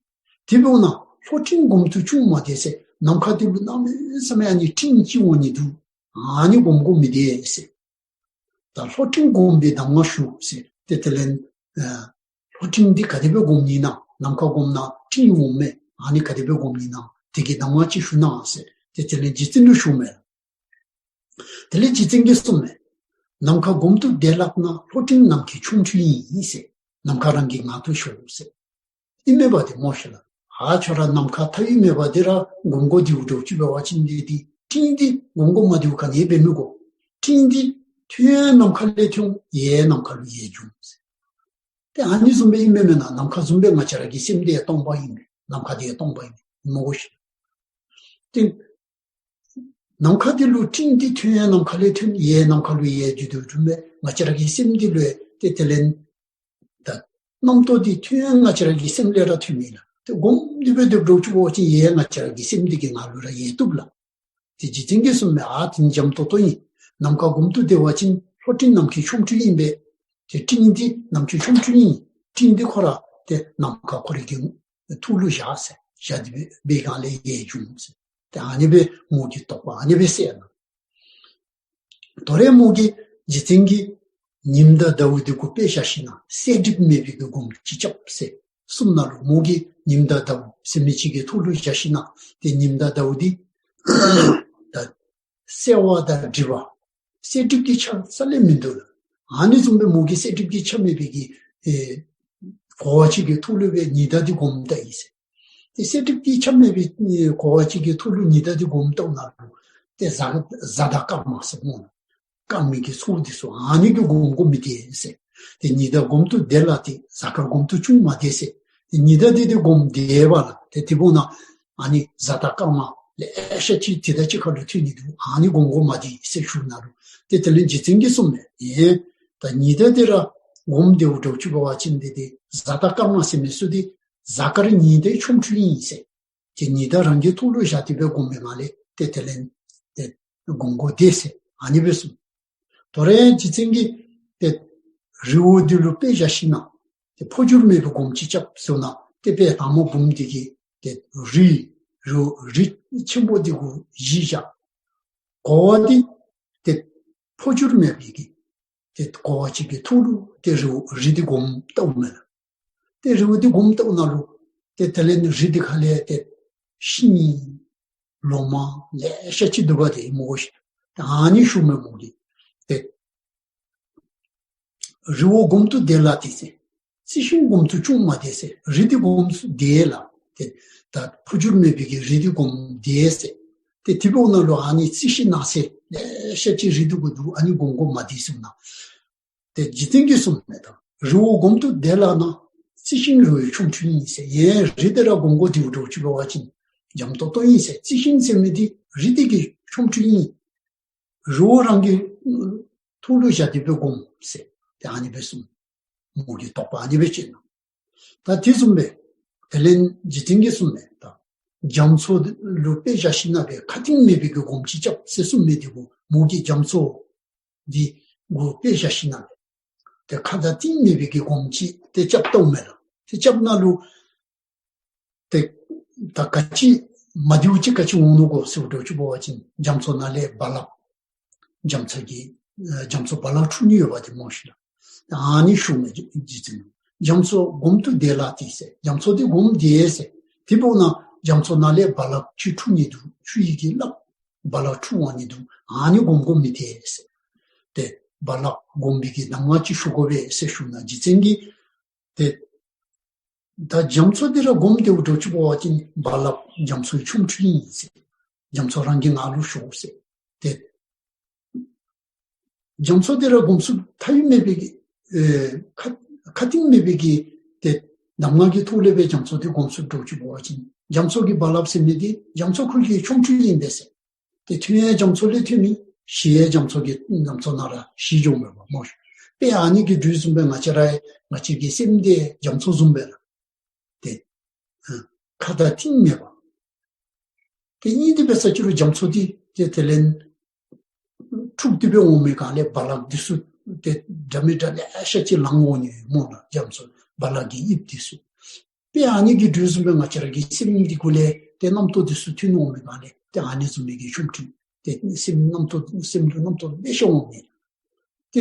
དེ་འབདཝ་ད་ལྷོ་སྤྲིན་སྒོམ་དུ་ཅུང་མ་བདེ་ཟེར། ནམ་མཁའ་འདི་ལུ་གནམ་མེད་ས་མེད་ཨ་ནི་སྤྲིན་ཅིག་འོང་ནི་འདུག། ཨ་ནི་སྒོམ་དགོཔ་མི་བདེ་ཟེར། ད་ལྷོ་སྤྲིན་སྒོམ་པའི་གདམས་ངག་ཞུ་ཟེར། ཏེ་དེ་ལས་ཨ་ལྷོ་སྤྲིན་འདི་ག་དེ་སྦེ་སྒོམ་ནི་ཨིན་ན། ནམ་མཁའ་སྒོམ་ན་སྤྲིན་འོངམ་མས། ཨ་ནི་ག་དེ་སྦེ་སྒོམ་ནི་ཨིན་ན། དེ་གི་གདམས་ངག་ཅིག་ཞུ་གནང་ཟེར། ཏེ་དེ་ལས་རྗེ་བཙུན་ལུ་ཞུཝ་མས། དེ་ལས་རྗེ་བཙུན་གྱིས་གསུངམ་མས། ནམ་མཁའ་སྒོམ་དུ་དེ་ལགས་ན། ལྷོ་སྤྲིན་ནམ་མཁའི་ཆོ་འཕྲུལ་ཡིན་ཟེར། ནམ་མཁའ་རང་གི་ངང་དུ་ཞོག་ཟེར། ཨིན་མས་པ་ཏེ་མོ་ཤིག་ལགས། ཨ་ཁྱོད་ར་ནམ་མཁའ་མཐའ་དབུས་མེད་པ་འདི་ར་སྒོམ་དགོཔ་འདི་འདྲཝ་ཅིག་འབད་བ་ཅིན་འདི་འདི་སྤྲིན་འདི་སྒོམ་དགོཔ་མ་བདེཝ་ག་ནི་འབད་མི་དགོ། སྤྲིན་འདི་ཐོན་ཡང་ནམ་མཁའ་ལས་ཐོན། ཡལ་ཡང་ནམ་མཁའ་ལུ་ཡལ་འགྱོ་ཟེར། ཏེ་ཨ་ནི་བཟུམ་སྦེ་ཨིན་མས་མེན་ན། ནམ་མཁའ་བཟུམ་སྦེ་ང་བཅས་ར་གི་སེམས་འདི་ཡང་སྟོང་པ་ཨིན་མས། ནམ་མཁའ་འདི་ཡང་སྟོང་པ་ཨིན་མས། མོ་ཤིག་ལགས། ཏེ་ནམ་མཁའ་འདི་ལུ་སྤྲིན་འདི་ཐོན་ཡང་ནམ་མཁའ་ལས་ཐོན། ཡལ་ནམ་མཁའ་ལུ་ཡལ་འགྱོ་དོ་བཟུམ་སྦེ་ང་བཅས་ར་གི་སེམས་འདི་ལུ་ཡང་ཏེ་དེ་ལས་ད་རྣམ་རྟོག་འདི་ཐོན་ཡང་ང་བཅས་ར་གི་སེམས་ལས་ར་ཐོན་མི་ལགས། ཏེ་སྒོམ་སྟེ་སྦེ་སྡོདཔ་འདྲཝ་ཅིག་འབད་བ་ཅིན་ཡལ་ང་བཅས་ར་གི་སེམས་འདི་གི་ངང་ལུ་ར་ཡལ་བཏུབ་ལགས། ཏེ་རྗེ་བཙུན་གྱིས་གསུངམ་མས། ཨ་དེ་འཇམ་ཏོང་ཏོ་ཨིན། ནམ་མཁའ་སྒོམ་དུ་བདེ་བ་ཅིན་ལྷོ་སྤྲིན་ནམ་མཁའི་ཆོ་འཕྲུལ་ཨིན་པས། ཏེ་སྤྲིན་འདི་ནམ་མཁའི་ཆོ་འཕྲུལ་ཨིན། སྤྲིན་འདི་ཁོ་ར་ཏེ་ནམ་མཁའ་ཁོ་རའི་གི་ཐོག་ལུ་བཞག་ཟེར། བཞག་སྟེ་སྦེ་སྦེ་སྒང་ལས་ཡལ་འགྱོ་ཟེར། ཏེ་ཨ་ནི་སྦེ་མོ་གི་རྟོགས་པ་ཨ་ནི་སྦེ་གསལ་ནུག། དོ་རུང་མོ་གིས་རྗེ་བཙུན་གྱིས་ཉིམ་དང་ཟླཝ་འདི་གུ་དཔེ་བཞག་ཞིནམ་གསལ་འགྲིབ་མེད་པའི་གི་སྒོམ་ཅིག་རྐྱབ་ཟེར་གསུངམ་ནང་ལུ་མོ་གིས་ཉིམ་དང་ཟླཝ་ཟེར་མི་ཅིག་གི་ཐོག་ལུ་བཞག་ཞིནམ་ཏེ་ཉིམ་དང་ཟླཝ་འདི་ད་གསལ་བ་དང་འགྲིབ་པ་གསལ་འགྲིབ་ཀྱི་ཆ་རྩ་ལས་མིན་འདུག་ལགས། ཨ་ནི་བཟུམ་སྦེ་མོ་གིས་གསལ་འགྲིབ་ཀྱི་ཆ་མེད་པའི་གི་ཨེ་གོ་བ་ཅིག་གི་ཐོག་ལུ་སྦེ་ཉི་ཟླ་འདི་སྒོམ་བལྟ་ཡི་ཟེར། ཏེ་གསལ་འགྲིབ་ཀྱི་ཆ་མེད་པའི་གོ་བ་ཅིག་གི་ཐོག་ལུ་ཉི་ཟླ་འདི་སྒོམ་བལྟཝ་ད་ལུ་ཏེ་གཟའ་གཟའ་དང་སྐར་མ་ཟེར་སྨོ། སྐར་མའི་གི་ཚོགས་འདི་ཚུ་ཨ་ནི་གིས་སྒོམ་དགོཔ་མི་བདེ་ཟེར། ཏེ་ཉི་ཟླ་སྒོམ་དུ་བདེ་ལགས་ཏེ། གཟའ་སྐར་སྒོམ་དུ་ཅུང་མ་བདེ་ཟེར། ཏེ་ཉི་ཟླ་འདི་ཏེ་སྒོམ་བདེ་བས་ལགས། ཏེ་དེ་འབདཝ་ད་ཨ་ནི་གཟའ་དང་སྐར་མ་ལེ་ཤ་ཅིག་དེ་དང་གཅིག་ཁར་ལུ་ཐོན་ནི་འདུག། ཨ་ནི་སྒོམ་དགོཔ་མ་བདེ་ཟེར་ཞུཝ་ད་ལུ་ཏེ་དེ་ལས་རྗེ་བཙུན་གྱིས་གསུངམ་མས། ཨེ་ད་ཉི་ཟླ་འདི་ར་སྒོམ་བདེཝ་འདྲཝ་ཅིག་འབད་བ་ཅིན་འདི་ཏེ་གཟའ་དང་སྐར་མ་ཟེར་མི་ཚུ་འདི་གཟའ་སྐར་ཉི་ཟླའི་ཆོ་འཕྲུལ་ཨིན་ཟེར། ཏེ་ཉི་ཟླ་རང་གི་ཐོག་ལུ་བཞག་སྟེ་སྦེ་སྒོམ་པའི་ངང་ལས་ཏེ་དེ་ལས་ཏེ་སྒོམ་དགོ་བདེ་ཟེར་ཨ་ནི་སྦེ་གསུངས། དོ་རུང་རྗེ་བཙུན་གྱིས་ཏེ་རི་བོ་འདི་ལུ་དཔེ་བཞག་ཞིནམ་ཏེ་འཕོ་འགྱུར་མེད་པའི་སྒོམ་ཅིག་རྐྱབ་ཟེརཝ་ད་ཏེ་དཔལ་དར་མ་འབུམ་འདི་གིས་ཏེ་རི་རི་རི་ཆེན་པོ་འདི་གུ་གཞི་བཞག། གོ་བ་འདི་ཏེ་འཕོ་འགྱུར་མེད་པའི་གི་ ཏེ་གོ་བ་ཅིག་གི་ཐོག་ལུ་ཏེ་རི་བོ་རི་འདི་སྒོམ་བལྟཝ་མས་ལགས། ཏེ་རི་བོ་འདི་སྒོམ་བལྟཝ་ནང་ལུ་ཏེ་དེ་ལས་ནི་རི་འདི་ཁ་ལས་ཏེ་ཤིང་ལོ་མ་ལེ་ཤ་ཅིག་འདུག་པ་ཏེ་མོ་གིས་ཏེ་ཨ་ནི་ཞུཝ་མས་མོ་གིས། ཏེ་རི་བོ་སྒོམ་དུ་བདེ་ལ་ཏེ་ཟེར། རྩི་ཤིང་སྒོམ་དུ་ཅུང་མ་བདེ་ཟེར། རི་འདི་སྒོམ་དུ་བདེ་ལ། ཏེ་ད་འཕོ་འགྱུར་མེད་པའི་གི་རི་འདི་སྒོམ་བདེ་ཟེར། ཏེ་དེ་འབདཝ་ནང་ལུ་ཨ་ནི་རྩི་ཤིང་ནགས་ཚལ་ལེ་ཤ་ཅིག་རི་འདི་གུ་འདུག། ཨ་ནི་སྒོམ་དགོ་མ་བདེ་ཟེརཝ་ན། ཏེ་རྗེ་བཙུན་གྱིས་གསུངམ་མས་ད། རི་བོ་སྒོམ་དུ་བདེ་ལ་ན། རྩི་ཤིང་རི་བོའི་ཆོ་འཕྲུལ་ཡིན་ཟེར། ཡང་རི་འདི་ར་སྒོམ་དགོ་དེ་འདྲཝ་ཅིག་འབད་བ་ཅིན་འཇམ་ཏོང་ཏོ་ཨིན་ཟེར། རྩི་ཤིང་ཟེར་མི་འདི་རི་འདི་གི་ཆོ་འཕྲུལ་ཨིན། རི་བོ་རང་གི་ཐོག་ལུ་བཞག་སྟེ་སྦེ་སྒོམ་ཟེར། ཏེ་ཨ་ནི་སྦེ་གསུངས། མོ་གི་དོགས་པ་ཨ་ནི་སྦེ་བཅད་ནུག། ད་དེ་བཟུམ་སྦེ་དེ་ལས་རྗེ་བཙུན་གྱིས་གསུངམ་མས་ད། རྒྱ་མཚོ་ལུ་དཔེ་བཞག་ཞིནམ་ལས་ཁ་གཏིང་མེད་པའི་གི་སྒོམ་ཅིག་རྐྱབ་ཟེར་གསུངས་མི་འདི་གུ་མོ་གིས་རྒྱ་མཚོ་འདི་གུ་དཔེ་བཞག་ཞིནམ་ལས་ཏེ་ཁ་དང་གཏིང་མེད་པའི་གི་སྒོམ་ཅིག་ཏེ་རྐྱབ་བལྟཝ་མས་ལགས། ཏེ་རྐྱབ་ནང་ལུ་ཏེ་ད་ག་ཅི་མ་བདེཝ་ཅིག་ག་ཅི་འོང་ནུག་གོ་ཟེར་འདྲཝ་ཅིག་འབད་བ་ཅིན་རྒྱ་མཚོ་ནང་ལས་རྦ་རླབས་རྒྱ་མཚོ་གི་ཨ་རྒྱ་མཚོ་རྦ་རླབས་འཁྲུག་ནི་ཡོདཔ་འདི་མོ་ཤིག་ལགས། ཨ་ནི་ཞུཝ་མས་རྗེ་བཙུན། རྒྱ་མཚོ་སྒོམ་དུ་བདེ་ལ་ཏེ་ཟེར། རྒྱ་མཚོ་འདི་སྒོམ་བདེ་ཟེར། དེ་འབདཝ་ན་རྒྱ་མཚོ་ནང་ལས་རྦ་རླབས་ཅིག་འཁྲུག་ནི་འདུག། ཆུ་ཡི་གི་རླབས་རྦ་རླབས་འཁྲུག་འོང་ནི་འདུག། ཨ་ནི་སྒོམ་དགོ་མི་བདེ་ཟེར། ཏེ་རྦ་རླབས་སྒོམ་པའི་གི་གདམས་ངག་ཅིག་ཞུ་དགོ་པས་ཟེར་ཞུཝ་ན་རྗེ་བཙུན་གྱིས་ཏེ་ད་རྒྱ་མཚོ་འདི་ར་སྒོམ་བདེཝ་འདྲཝ་ཅིག་འབད་བ་ཅིན་རྦ་རླབས་རྒྱ་མཚོའི་ཆོ་འཕྲུལ་ཨིན་ཟེར། རྒྱ་མཚོ་རང་གི་ངང་ལུ་ཞོག་ཟེར། ཏེ་རྒྱ་མཚོ་འདི་ར་སྒོམ་ཚུགས་ཐབས་ཡོད་མེད་པའི་གི་ཨེ་ཁ་ཁ་གཏིང་མེད་པའི་གི་ཏེ་གདམས་ངག་གི་ཐོག་ལས་སྦེ་རྒྱ་མཚོ་འདི་སྒོམ་ཚུགས་འདྲཝ་ཅིག་འབད་བ་ཅིན་རྒྱ་མཚོ་གི་རྦ་རླབས་ཟེར་མི་འདི་རྒྱ་མཚོ་ཁོ་གི་ཆོ་འཕྲུལ་ཨིན་པས་ཟེར། ཏེ་ཐོན་ཡང་རྒྱ་མཚོ་ལས་ཐོན་མི། ཞི་ཡང་རྒྱ་མཚོ་གི་རྒྱ་མཚོ་ནང་ར་ཞི་འགྱོཝ་མས་པ་མོ་ཤིག། དཔེ་ཨ་ནི་གི་འགྲོས་བཟུམ་སྦེ་ང་བཅས་ར་ང་བཅས་ཀྱི་སེམས་འདི་རྒྱ་མཚོ་བཟུམ་སྦེ་ར་ཏེ་ཨ་ཁ་དང་གཏིང་མེད་པ། ཏེ་ཨིན་དེ་འབད་ས་ཅིག་རུང་རྒྱ་མཚོ་འདི་ཏེ་དེ་ལས་འཁྲུགས་ཏེ་སྦེ་འོང་མི་ག་ལས་རྦ་རླབས་འདི་ཚུ་ཏེ་འདྲ་མི་འདྲ་ལེ་ཤ་ཅིག་ལང་འོང་ནི་སྨོ་ལགས། རྒྱ་མཚོ་རྦ་རླབས་ཀྱི་དབྱིབས་འདི་ཚུ། དཔེ་ཨ་ནི་གི་འགྲོས་བཟུམ་སྦེ་ང་བཅས་ར་གི་སེམས་འདི་གུ་ལས་ཏེ་རྣམ་རྟོག་འདི་ཚུ་ཐོན་འོང་མི་ག་ལས་ཏེ་ཨ་ནི་བཟུམ་མའི་གི་ཆོ་འཕྲུལ་ཏེ་སེམས་རྣམ་རྟོག་སེམས་ལུ་རྣམ་རྟོག་ལེ་ཤ་འོང་མི། ཏེ་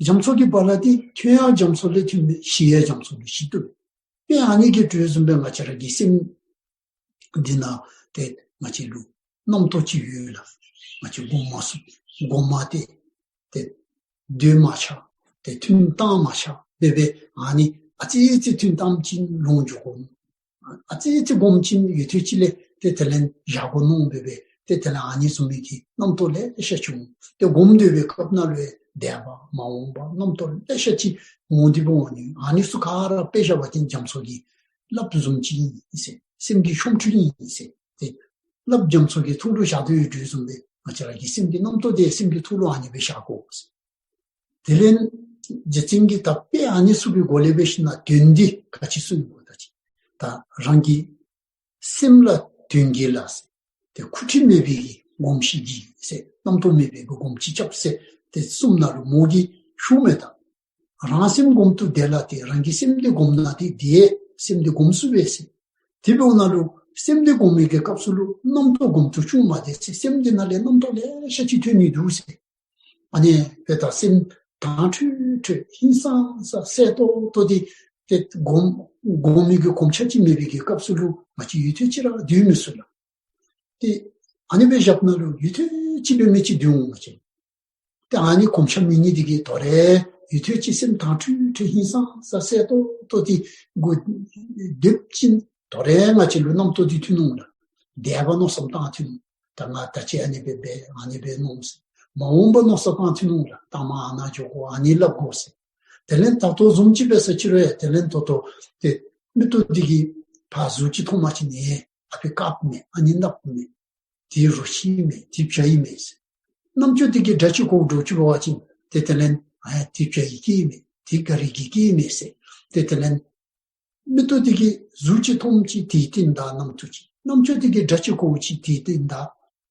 རྒྱ་མཚོ་གི་རྦ་རླབས་འདི་ཐོན་ཡང་རྒྱ་མཚོ་ལས་ཐོན་མི། ཞི་ཡང་རྒྱ་མཚོ་ལུ་ཞི་དོ། དཔེ་ཨ་ནི་གི་འགྲོས་བཟུམ་སྦེ་ང་བཅས་ར་གི་སེམས་འདི་ནང་ཏེ་ང་བཅས་ལུ་རྣམ་རྟོག་ཅིག་ཡོད་ལགས། ང་བཅས་སྒོམ་མ་ཚུགས། སྒོམ་མ་བདེ། ཏེ་སྡོད་མ་ཆགས། ཏེ་ཐུན་བཏང་མ་ཆགས། འབད་འབད་ཨ་ནི་ཨ་ཙི་ཙི་ཐུན་བཏངམ་ཅིག་ལོང་འགྱོ་དགོ། ཨ་ཙི་ཙི་སྒོམ་ཅིག་ཡུན་ཐུང་ཅིག་ལས་ཏེ་དེ་ལས་ཡར་དགོ་མནོ་འབད་འབད་ཏེ་དེ་ལས་ཨ་ནི་བཟུམ་མའི་གི་རྣམ་རྟོག་ལེ་ཤ་ཅིག་འོང་། ཏེ་སྒོམ་སྡོད་པའི་སྐབས་ནང་ལུ་འདས་པ་མ་འོངས་པ་རྣམ་རྟོག་ལེ་ཤ་ཅིག་འོང་སྟེ་འབད་འོང་ནི། ཨ་ནི་ཚུ་ག་ར་དཔེ་བཞག་པ་ཅིན་རྒྱ་མཚོ་གི་རླབས་བཟུམ་ཅིག་ཨིན་ཟེར། སེམས་ཀྱི་ཆོ་འཕྲུལ་ཨིན་ཟེར། ཏེ་རླབས་རྒྱ་མཚོ་གི་ཐོག་ལུ་བཞག་སྡོད་ཡོད་དོ་བཟུམ་སྦེ་ང་བཅས་ར་གི་སེམས་ཀྱི་རྣམ་རྟོག་འདི་སེམས་ཀྱི་ཐོག་ལུ་ཨ་ནི་སྦེ་བཞག་དགོ་ཟེར། དེ་ལས་རྗེ་བཙུན་གྱིས་ད་དཔེ་ཨ་ནི་ཚུ་གི་སྒོ་ལས་འབད་ཞིནམ་ལས་དོན་འདི་ག་ཅི་གསུངས་ཡི་གོ། ད་ཅི་ད་རང་གི་སེམས་ལ་དོན་གྱིས་ལ་ཟེར། ཏེ་འཁུ་འཕྲིག་མེད་པའི་གི་སྒོམ་ཞིག་གྱིས་ཟེར། རྣམ་རྟོག་མེད་པའི་གི་སྒོམ་ཅིག་རྐྱབ་ཟེར། ཏེ་གསུངམ་ད་ལུ་མོ་གིས་ཞུཝ་མས་ད། རང་སེམས་སྒོམ་དུ་བདེ་ལ་ཏེ། རང་གི་སེམས་འདི་སྒོམ་ན་ཏེ་བདེ། སེམས་འདི་སྒོམ་ཚུགས་པས་ཟེར། དེ་འབདཝ་ད་ལུ་སེམས་འདི་སྒོམ་མི་གི་སྐབས་སུ་ལུ་རྣམ་རྟོག་སྒོམ་དུ་ཅུང་མ་བདེ་ཟེར། སེམས་འདི་ནང་ལས་རྣམ་རྟོག་ལེ་ཤ་ཅིག་ཐོན་ནི་འདུག་ཟེར། ཨ་ནི་དཔེ་ད་སེམས་དྭངས་འཕྲོས་འཕྲོས་ཧིང་སངས་ས་གསལ་ཏོག་ཏོ་འདི་ཏེ་སྒོམ་སྒོམ་མི་གི་གོམས་ཆ་ཅིག་མེད་པའི་གི་སྐབས་སུ་ལུ་ང་བཅས་ཡུན་ཐུང་ཅིག་ར་སྡོད་མི་ཚུགས་ལགས། ཏེ་ཨ་ནི་སྦེ་བཞགཔ་ད་ལུ་ཡུན་ཐུང་ཅིག་འབད་མི་ཅིག་སྡོད་འོང་ང་བཅས། ཏེ་ཨ་ནི་གོམས་ཆ་མེད་ནི་འདི་གིས་དོ་རུང་ཡུན་ཐུང་ཅིག་སེམས་དྭངས་འཕྲོས་འཕྲོས་ཧིང་སངས་ས་གསལ་ཏོག་ཏོ་འདི་གུ་སྡོད་ཅིན་དོ་རུང་ང་བཅས་ལུ་རྣམ་རྟོག་འདི་ཐོན་འོང་ལགས། འདས་པ་མནོ་བསམ་བཏང་ཐོན་འོང་། ད་ང་ད་ཅི་ཨ་ནི་སྦེ་འབད་ཨ་ནི་སྦེ་མནོ་ཟེར། མ་འོངས་པ་མནོ་བསམ་བཏང་ཐོན་འོང་ལགས། ད་མ་ཨ་ནཱ་འགྱོ་དགོ་ཨ་ནི་སླབ་དགོ་ཟེར། དེ་ལས་ད་ལྟོ་བཟུམ་ཅིག་འབད་ས་ཅིག་རུང་དེ་ལས་ད་ལྟོ་ཏེ་མིག་ཏོ་འདི་གིས་ཕར་གཟུགས་ཅིག་མཐོངམ་ཅིག་ནི་ཨ་ཕི་དཀརཔོ་མས། ཨ་ནི་ནགཔོ་མས། འདི་རོ་ཁྱི་མས། འདི་བྱ་ཡི་མས་ཟེར། རྣམ་ཅོ་འདི་གིས་སྒྲ་ཅིག་གོཝ་འདྲཝ་ཅིག་འབད་བ་ཅིན་ཏེ་དེ་ལས་ཨ་འདི་བྱ་ཡི་སྐད་མས། འདི་ག་རི་གི་སྐད་མས་ཟེར། ཏེ་དེ་ལས་མིག་ཏོ་འདི་གིས་གཟུགས་ཅིག་མཐོངམ་ཅིག་དེའི་སྟེང་ད་རྣམ་རྟོག་ཅིག། རྣམ་ཅོ་འདི་གིས་སྒྲ་ཅིག་གོཝ་ཅིག་དེའི་སྟེང་ད་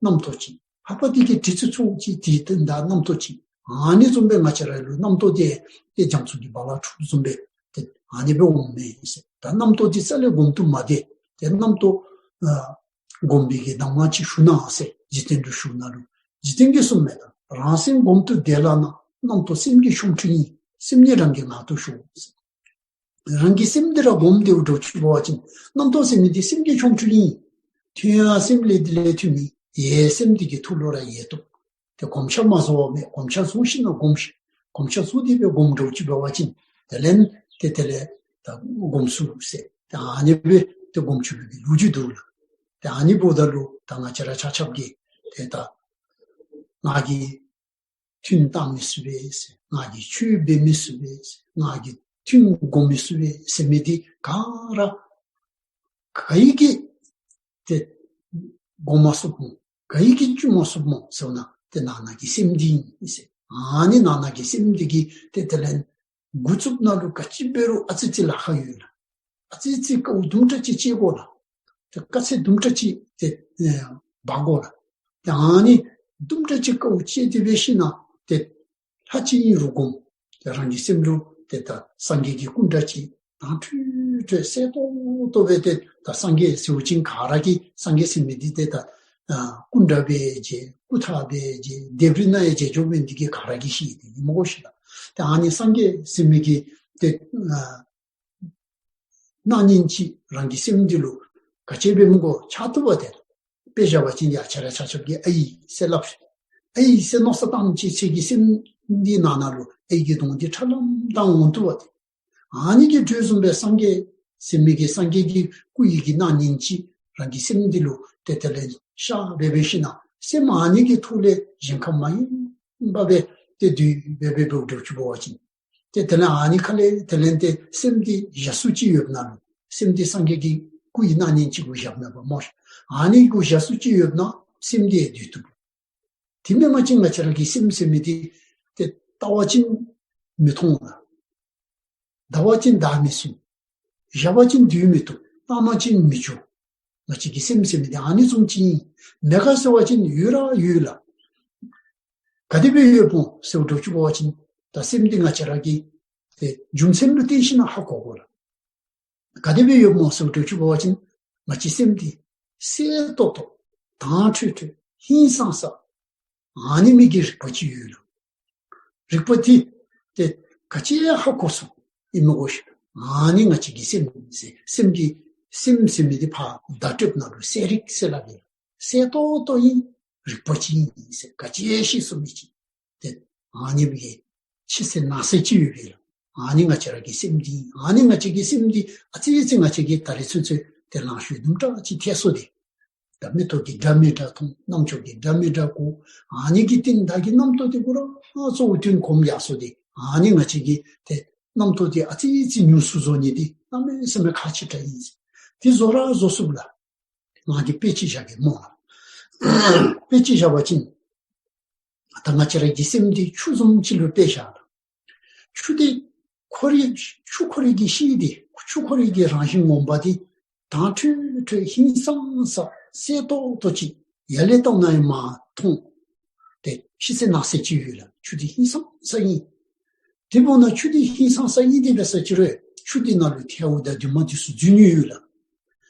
རྣམ་རྟོག་ཅིག། ལྷ་པ་འདི་གིས་དྲི་ཚུ་འཚོཝ་ཅིག་དེའི་སྟེང་ད་རྣམ་རྟོག་ཅིག། ཨ་ནི་བཟུམ་སྦེ་ང་བཅས་ར་ལུ་རྣམ་རྟོག་འདི་ཏེ་རྒྱ་མཚོ་གི་རྦ་རླབས་འཁྲུགཔ་བཟུམ་སྦེ་ཏེ་ཨ་ནི་སྦེ་འོངམ་མས་ཟེར། ད་རྣམ་རྟོག་འདི་རྩ་ལས་སྒོམ་དུ་མ་བདེ། ཏེ་རྣམ་རྟོག་ཨ་སྒོམ་པའི་གི་གདམས་ངག་ཅིག་ཞུ་གནང་ཟེར་རྗེ་བཙུན་ལུ་ཞུཝ་ད་ལུ་རྗེ་བཙུན་གྱིས་གསུངམ་མས་ད། རང་སེམས་སྒོམ་དུ་བདེ་ལ་ན། རྣམ་རྟོག་སེམས་ཀྱི་ཆོ་འཕྲུལ་ཨིན། སེམས་ཉིད་རང་གི་ངང་དུ་ཞོག། རང་གི་སེམས་འདི་ར་སྒོམ་སྟེ་འགྱོ་ཚུགས་པ་ཅིན་རྣམ་རྟོག་ཟེར་མི་འདི་སེམས་ཀྱི་ཆོ་འཕྲུལ་ཨིན། ཐོན་ཡང་སེམས་ལས་འདི་ལས་ཐོན་མི་ཡེ་སེམས་འདི་གི་ཐོག་ལུ་ར་ཡེ་བཏུབ། ཏེ་གོམས་ཤ་མ་བཟོ་བ་མེད། གོམས་ཤ་བཟོ་ཞིནམ་ལས་སྒོམ་ཤིག། གོམས་ཤ་བཟོ་སྟེ་སྦེ་སྒོམ་འགྱོ་ཚུགས་པ་ཅིན་དེ་ལས་ཏེ་དེ་ལས་ད་སྒོམ་ཚུགས་ཟེར། ཏེ་ཨ་ནི་སྦེ་ཏེ་སྒོམ་ཚུགས་པའི་ལོ་རྒྱུས་འདུག་ལགས། ཏེ་ཨ་ནི་འབདཝ་ད་ལུ་ད་ང་བཅས་ར་ཆ་ཁྱབ་ཀྱིས་ཏེ་ད་ང་གིས་ཐུན་བཏང་མི་ཚུགས་པས་ཟེར། ང་གིས་ཆོས་འབད་མི་ཚུགས་པས་ཟེར། ང་གིས་ཐུན་སྒོམ་མི་ཚུགས་པས་ཟེར་མི་འདི་ག་ར་ག་གིས་ཏེ་སྒོམ་མ་ཚུགསཔ་སྨོ། ག་གིས་བཅུག་མ་ཚུགསཔ་སྨོ་ཟེར་བ་ཅིན་ཏེ་ནང་ན་གི་སེམས་འདི་ཨིན་ཟེར། ཨ་ནི་ནང་ན་གི་སེམས་འདི་གིས་ཏེ་དེ་ལས་འགོ་བཙུགསཔ་ད་ལུ་ག་ཅི་འབད་རུང་ཨ་ཙི་ཙི་ལཱ་ཁག་ཡོད་ལགས། ཨ་ཙི་ཙི་དཀའཝ་དུམ་གྲ་ཅིག་སྤྱད་དགོ་ལགས། ཏེ་དཀའ་ཚེགས་དུམ་གྲ་ཅིག་ཏེ་ཨེ་འབག་དགོ་ལགས། ཏེ་ཨ་ནི་དུམ་གྲ་ཅིག་དཀའཝ་སྤྱད་དེ་འབད་ཞིནམ་ལས་ཏེ་ལྷ་ཅིག་ཨིན་རུང་སྒོམ། ཏེ་རང་གི་སེམས་ལུ་ཏེ་ད་སངས་རྒྱས་ཀྱི་སྐུ་འདྲ་ཅིག་དྭངས་འཕྲོས་འཕྲོས་གསལ་ཏོག་ཏོ་སྦེ་ཏེ་ད་སངས་རྒྱས་ཟེར་བ་ཅིན་ག་ར་གིས་སངས་རྒྱས་ཟེར་མི་འདི་ཏེ་ད་ཨ་སྐུ་འདྲ་སྦེ་མཇལ། སྐུ་ཐང་སྦེ་མཇལ། ལྡེབས་རིས་ནང་ཡང་མཇལ་ཆོག་མི་འདི་གིས་ག་ར་གིས་ཤེས་ཏེ་ཨིན་མས་གོ་ཤིག་ལགས། ཏེ་ཨ་ནི་སངས་རྒྱས་ཟེར་མི་གི་ཏེ་ཨ་སྣང་བརྙན་ཅིག་རང་གི་སེམས་འདི་ལུ་ག་ཅི་འབད་མི་དགོ་ཆགས་བཏུབ་པ་དེ། དཔེ་བཞག་པ་ཅིན་ཡ་ཁྱེད་ར་ཆ་ཁྱབ་ཀྱིས་ཨའི་ཟེར་སླབ་ཤིག། ཨའི་ཟེར་མནོ་བསམ་བཏང་ཅི་ཁྱེད་ཀྱི་སེམས་འདི་ནང་ན་ལུ་ཨའི་གི་གདོང་འདི་ཁྲ་ལམ་ལམ་འོང་བཏུབ་པ་དེ། ཨ་ནི་གི་དུས་བཟུམ་སྦེ་སངས་རྒྱས་ཟེར་མི་གི་སངས་རྒྱས་ཀྱི་སྐུ་ཡི་གི་སྣང་བརྙན་ཅིག་རང་གི་སེམས་འདི་ལུ་ཏེ་དེ་ལས་ཤར་སྦེ་འབད་ཞིནམ་ལས་སེམས་ཨ་ནི་གི་ཐོག་ལས་གཞན་ཁ་མ་ཡེངས་པར་སྦེ་ཏེ་སྡོད་སྦེ་འབད་འགྱོ་ཚུགས་པ་ཅིན། ཏེ་དེ་ལས་ཨ་ནི་ཁ་ལས་དེ་ལས་ཏེ་སེམས་འདི་བཞག་སུ་ཅིག་ཡོདཔ་ད་ལུ་སེམས་འདི་སངས་རྒྱས་ཀྱི་སྐུ་ཡི་སྣང་བརྙན་ཅིག་གུ་བཞག་མེད་པ་སྨོ། ཨ་ནི་གུ་བཞག་སུ་ཅིག་ཡོདཔ་ད་སེམས་འདི་སྡོད་བཏུབ། དེ་མེན་པ་ཅིན་ང་བཅས་ར་གི་སེམས་ཟེར་མི་འདི་ཏེ་བལྟ་བ་ཅིན་མི་མཐོང་ལགས། བལྟ་བ་ཅིན་བལྟ་མི་ཚུགས། བཞག་པ་ཅིན་སྡོད་མི་བཏུབ། བཏང་པ་ཅིན་མི་འགྱོ། ང་བཅས་ཀྱི་སེམས་ཟེར་མི་འདི་ཨ་ནི་བཟུམ་ཅིག་ཨིན། མེད་ག་ཟེར་བ་ཅིན་ཡོད་ར་ཡོད་ལགས། ག་དེ་སྦེ་ཡོདཔ་སྨོ་ཟེར་འགྱོ་ཚུགས་པ་ཅིན་ད་སེམས་འདི་ང་བཅས་ར་གི་ཏེ་རྒྱུ་མཚན་ལུ་བརྟེན་ཞིནམ་ལས་ཧ་གོ་དགོ་ལགས། ག་དེ་སྦེ་ཡོདཔ་སྨོ་ཟེར་འགྱོ་ཚུགས་པ་ཅིན་ང་བཅས་སེམས་འདི་གསལ་ཏོག་ཏོ་དྭངས་འཕྲོས་འཕྲོས་ཧིང་སངས་ས་ཨ་ནི་མི་གི་རིག་པ་ཅིག་ཡོད་ལགས། རིག་པ་འདི་ཏེ་ག་ཅི་ཧ་གོ་ཚུགས་ཨིན་མས་གོ་ཤིག། ཨ་ནི་ང་བཅས་ཀྱི་སེམས་ཟེར་སེམས་ཀྱི་སེམས་ཟེར་མི་འདི་ཕར་བརྡ་སྤྲོདཔ་ད་ལུ་གསལ་རིག་ཟེར་སླབ་ཨིན། གསལ་ཏོག་ཏོ་ཨིན། རིག་པ་ཅིག་ཨིན་ཟེར་ག་ཅི་ཤེས་ཚུགས་མི་ཅིག། ཏེ་ཨ་ནི་མི་གི་ཕྱི་གསལ་ནང་གསལ་ཅིག་ཡོད་པས་ལགས། ཨ་ནི་ང་བཅས་ར་གི་སེམས་འདི་ཨ་ནི་ང་བཅས་ཀྱི་སེམས་འདི་ཨ་ཙི་ཙི་ང་བཅས་ཀྱིས་ད་རིས་ཚུན་ཚོད་ཏེ་ལང་ཤོར་དུམ་གྲ་ཅིག་ཐལ་སོང་སྟེ། ད་མིག་ཏོ་གིས་འདྲ་མི་འདྲ་མཐོང་། རྣམ་ཅོ་གིས་འདྲ་མི་འདྲ་གོ། ཨ་ནི་གི་རྟིང་བདའ་གི་རྣམ་རྟོག་འདི་གུ་ར་གཙོ་བོ་བཏོན་གོམས་ཡར་སོང་སྟེ། ཨ་ནི་ང་བཅས་ཀྱིས་ཏེ་རྣམ་རྟོག་འདི་ཨ་ཙི་ཙི་ཉུང་སུ་བཟོ་ནི་འདི་གནམ་མེད་ས་མེད་ཁག་ཆེ་དྲགས་ཨིན། འདི་བཟོ་ར་བཟོ་ཚུགས་ལགས། ང་གིས་དཔེ་ཅིག་བཞག་གེ་སྨོ་ལགས། དཔེ་ཅིག་བཞག་པ་ཅིན་ད་ང་བཅས་ར་གི་སེམས་འདི་ཆུ་བཟུམ་ཅིག་ལུ་དཔེ་བཞག་ལགས། ཆུ་འདི་ཁོ་རའི་ཆུ་ཁོ་རའི་གི་གཤིས་འདི་ཆུ་ཁོ་རའི་གི་རང་བཞིན་ངོ་མ་འདི་དྭངས་འཕྲོས་འཕྲོས་ཧིང་སངས་ས་གསལ་ཏོག་ཏོ་ཅིག་ཡར་ལས་བལྟ་ན་ཡང་མར་མཐོང་། ཏེ་ཕྱི་གསལ་ནང་གསལ་ཅིག་ཡོད་ལགས། ཆུ་འདི་ཧིང་སངས་ས་ཨིན། དེ་འབདཝ་ད་ཆུ་འདི་ཧིང་སངས་ས་ཨིན། དེ་འབད་ས་ཅིག་རུང་ཆུ་འདི་ནང་ལུ་ཐལཝ་དང་རྡུལ་མ་འདི་ཚུ་འཛུལ་ནི་ཡོད་ལགས།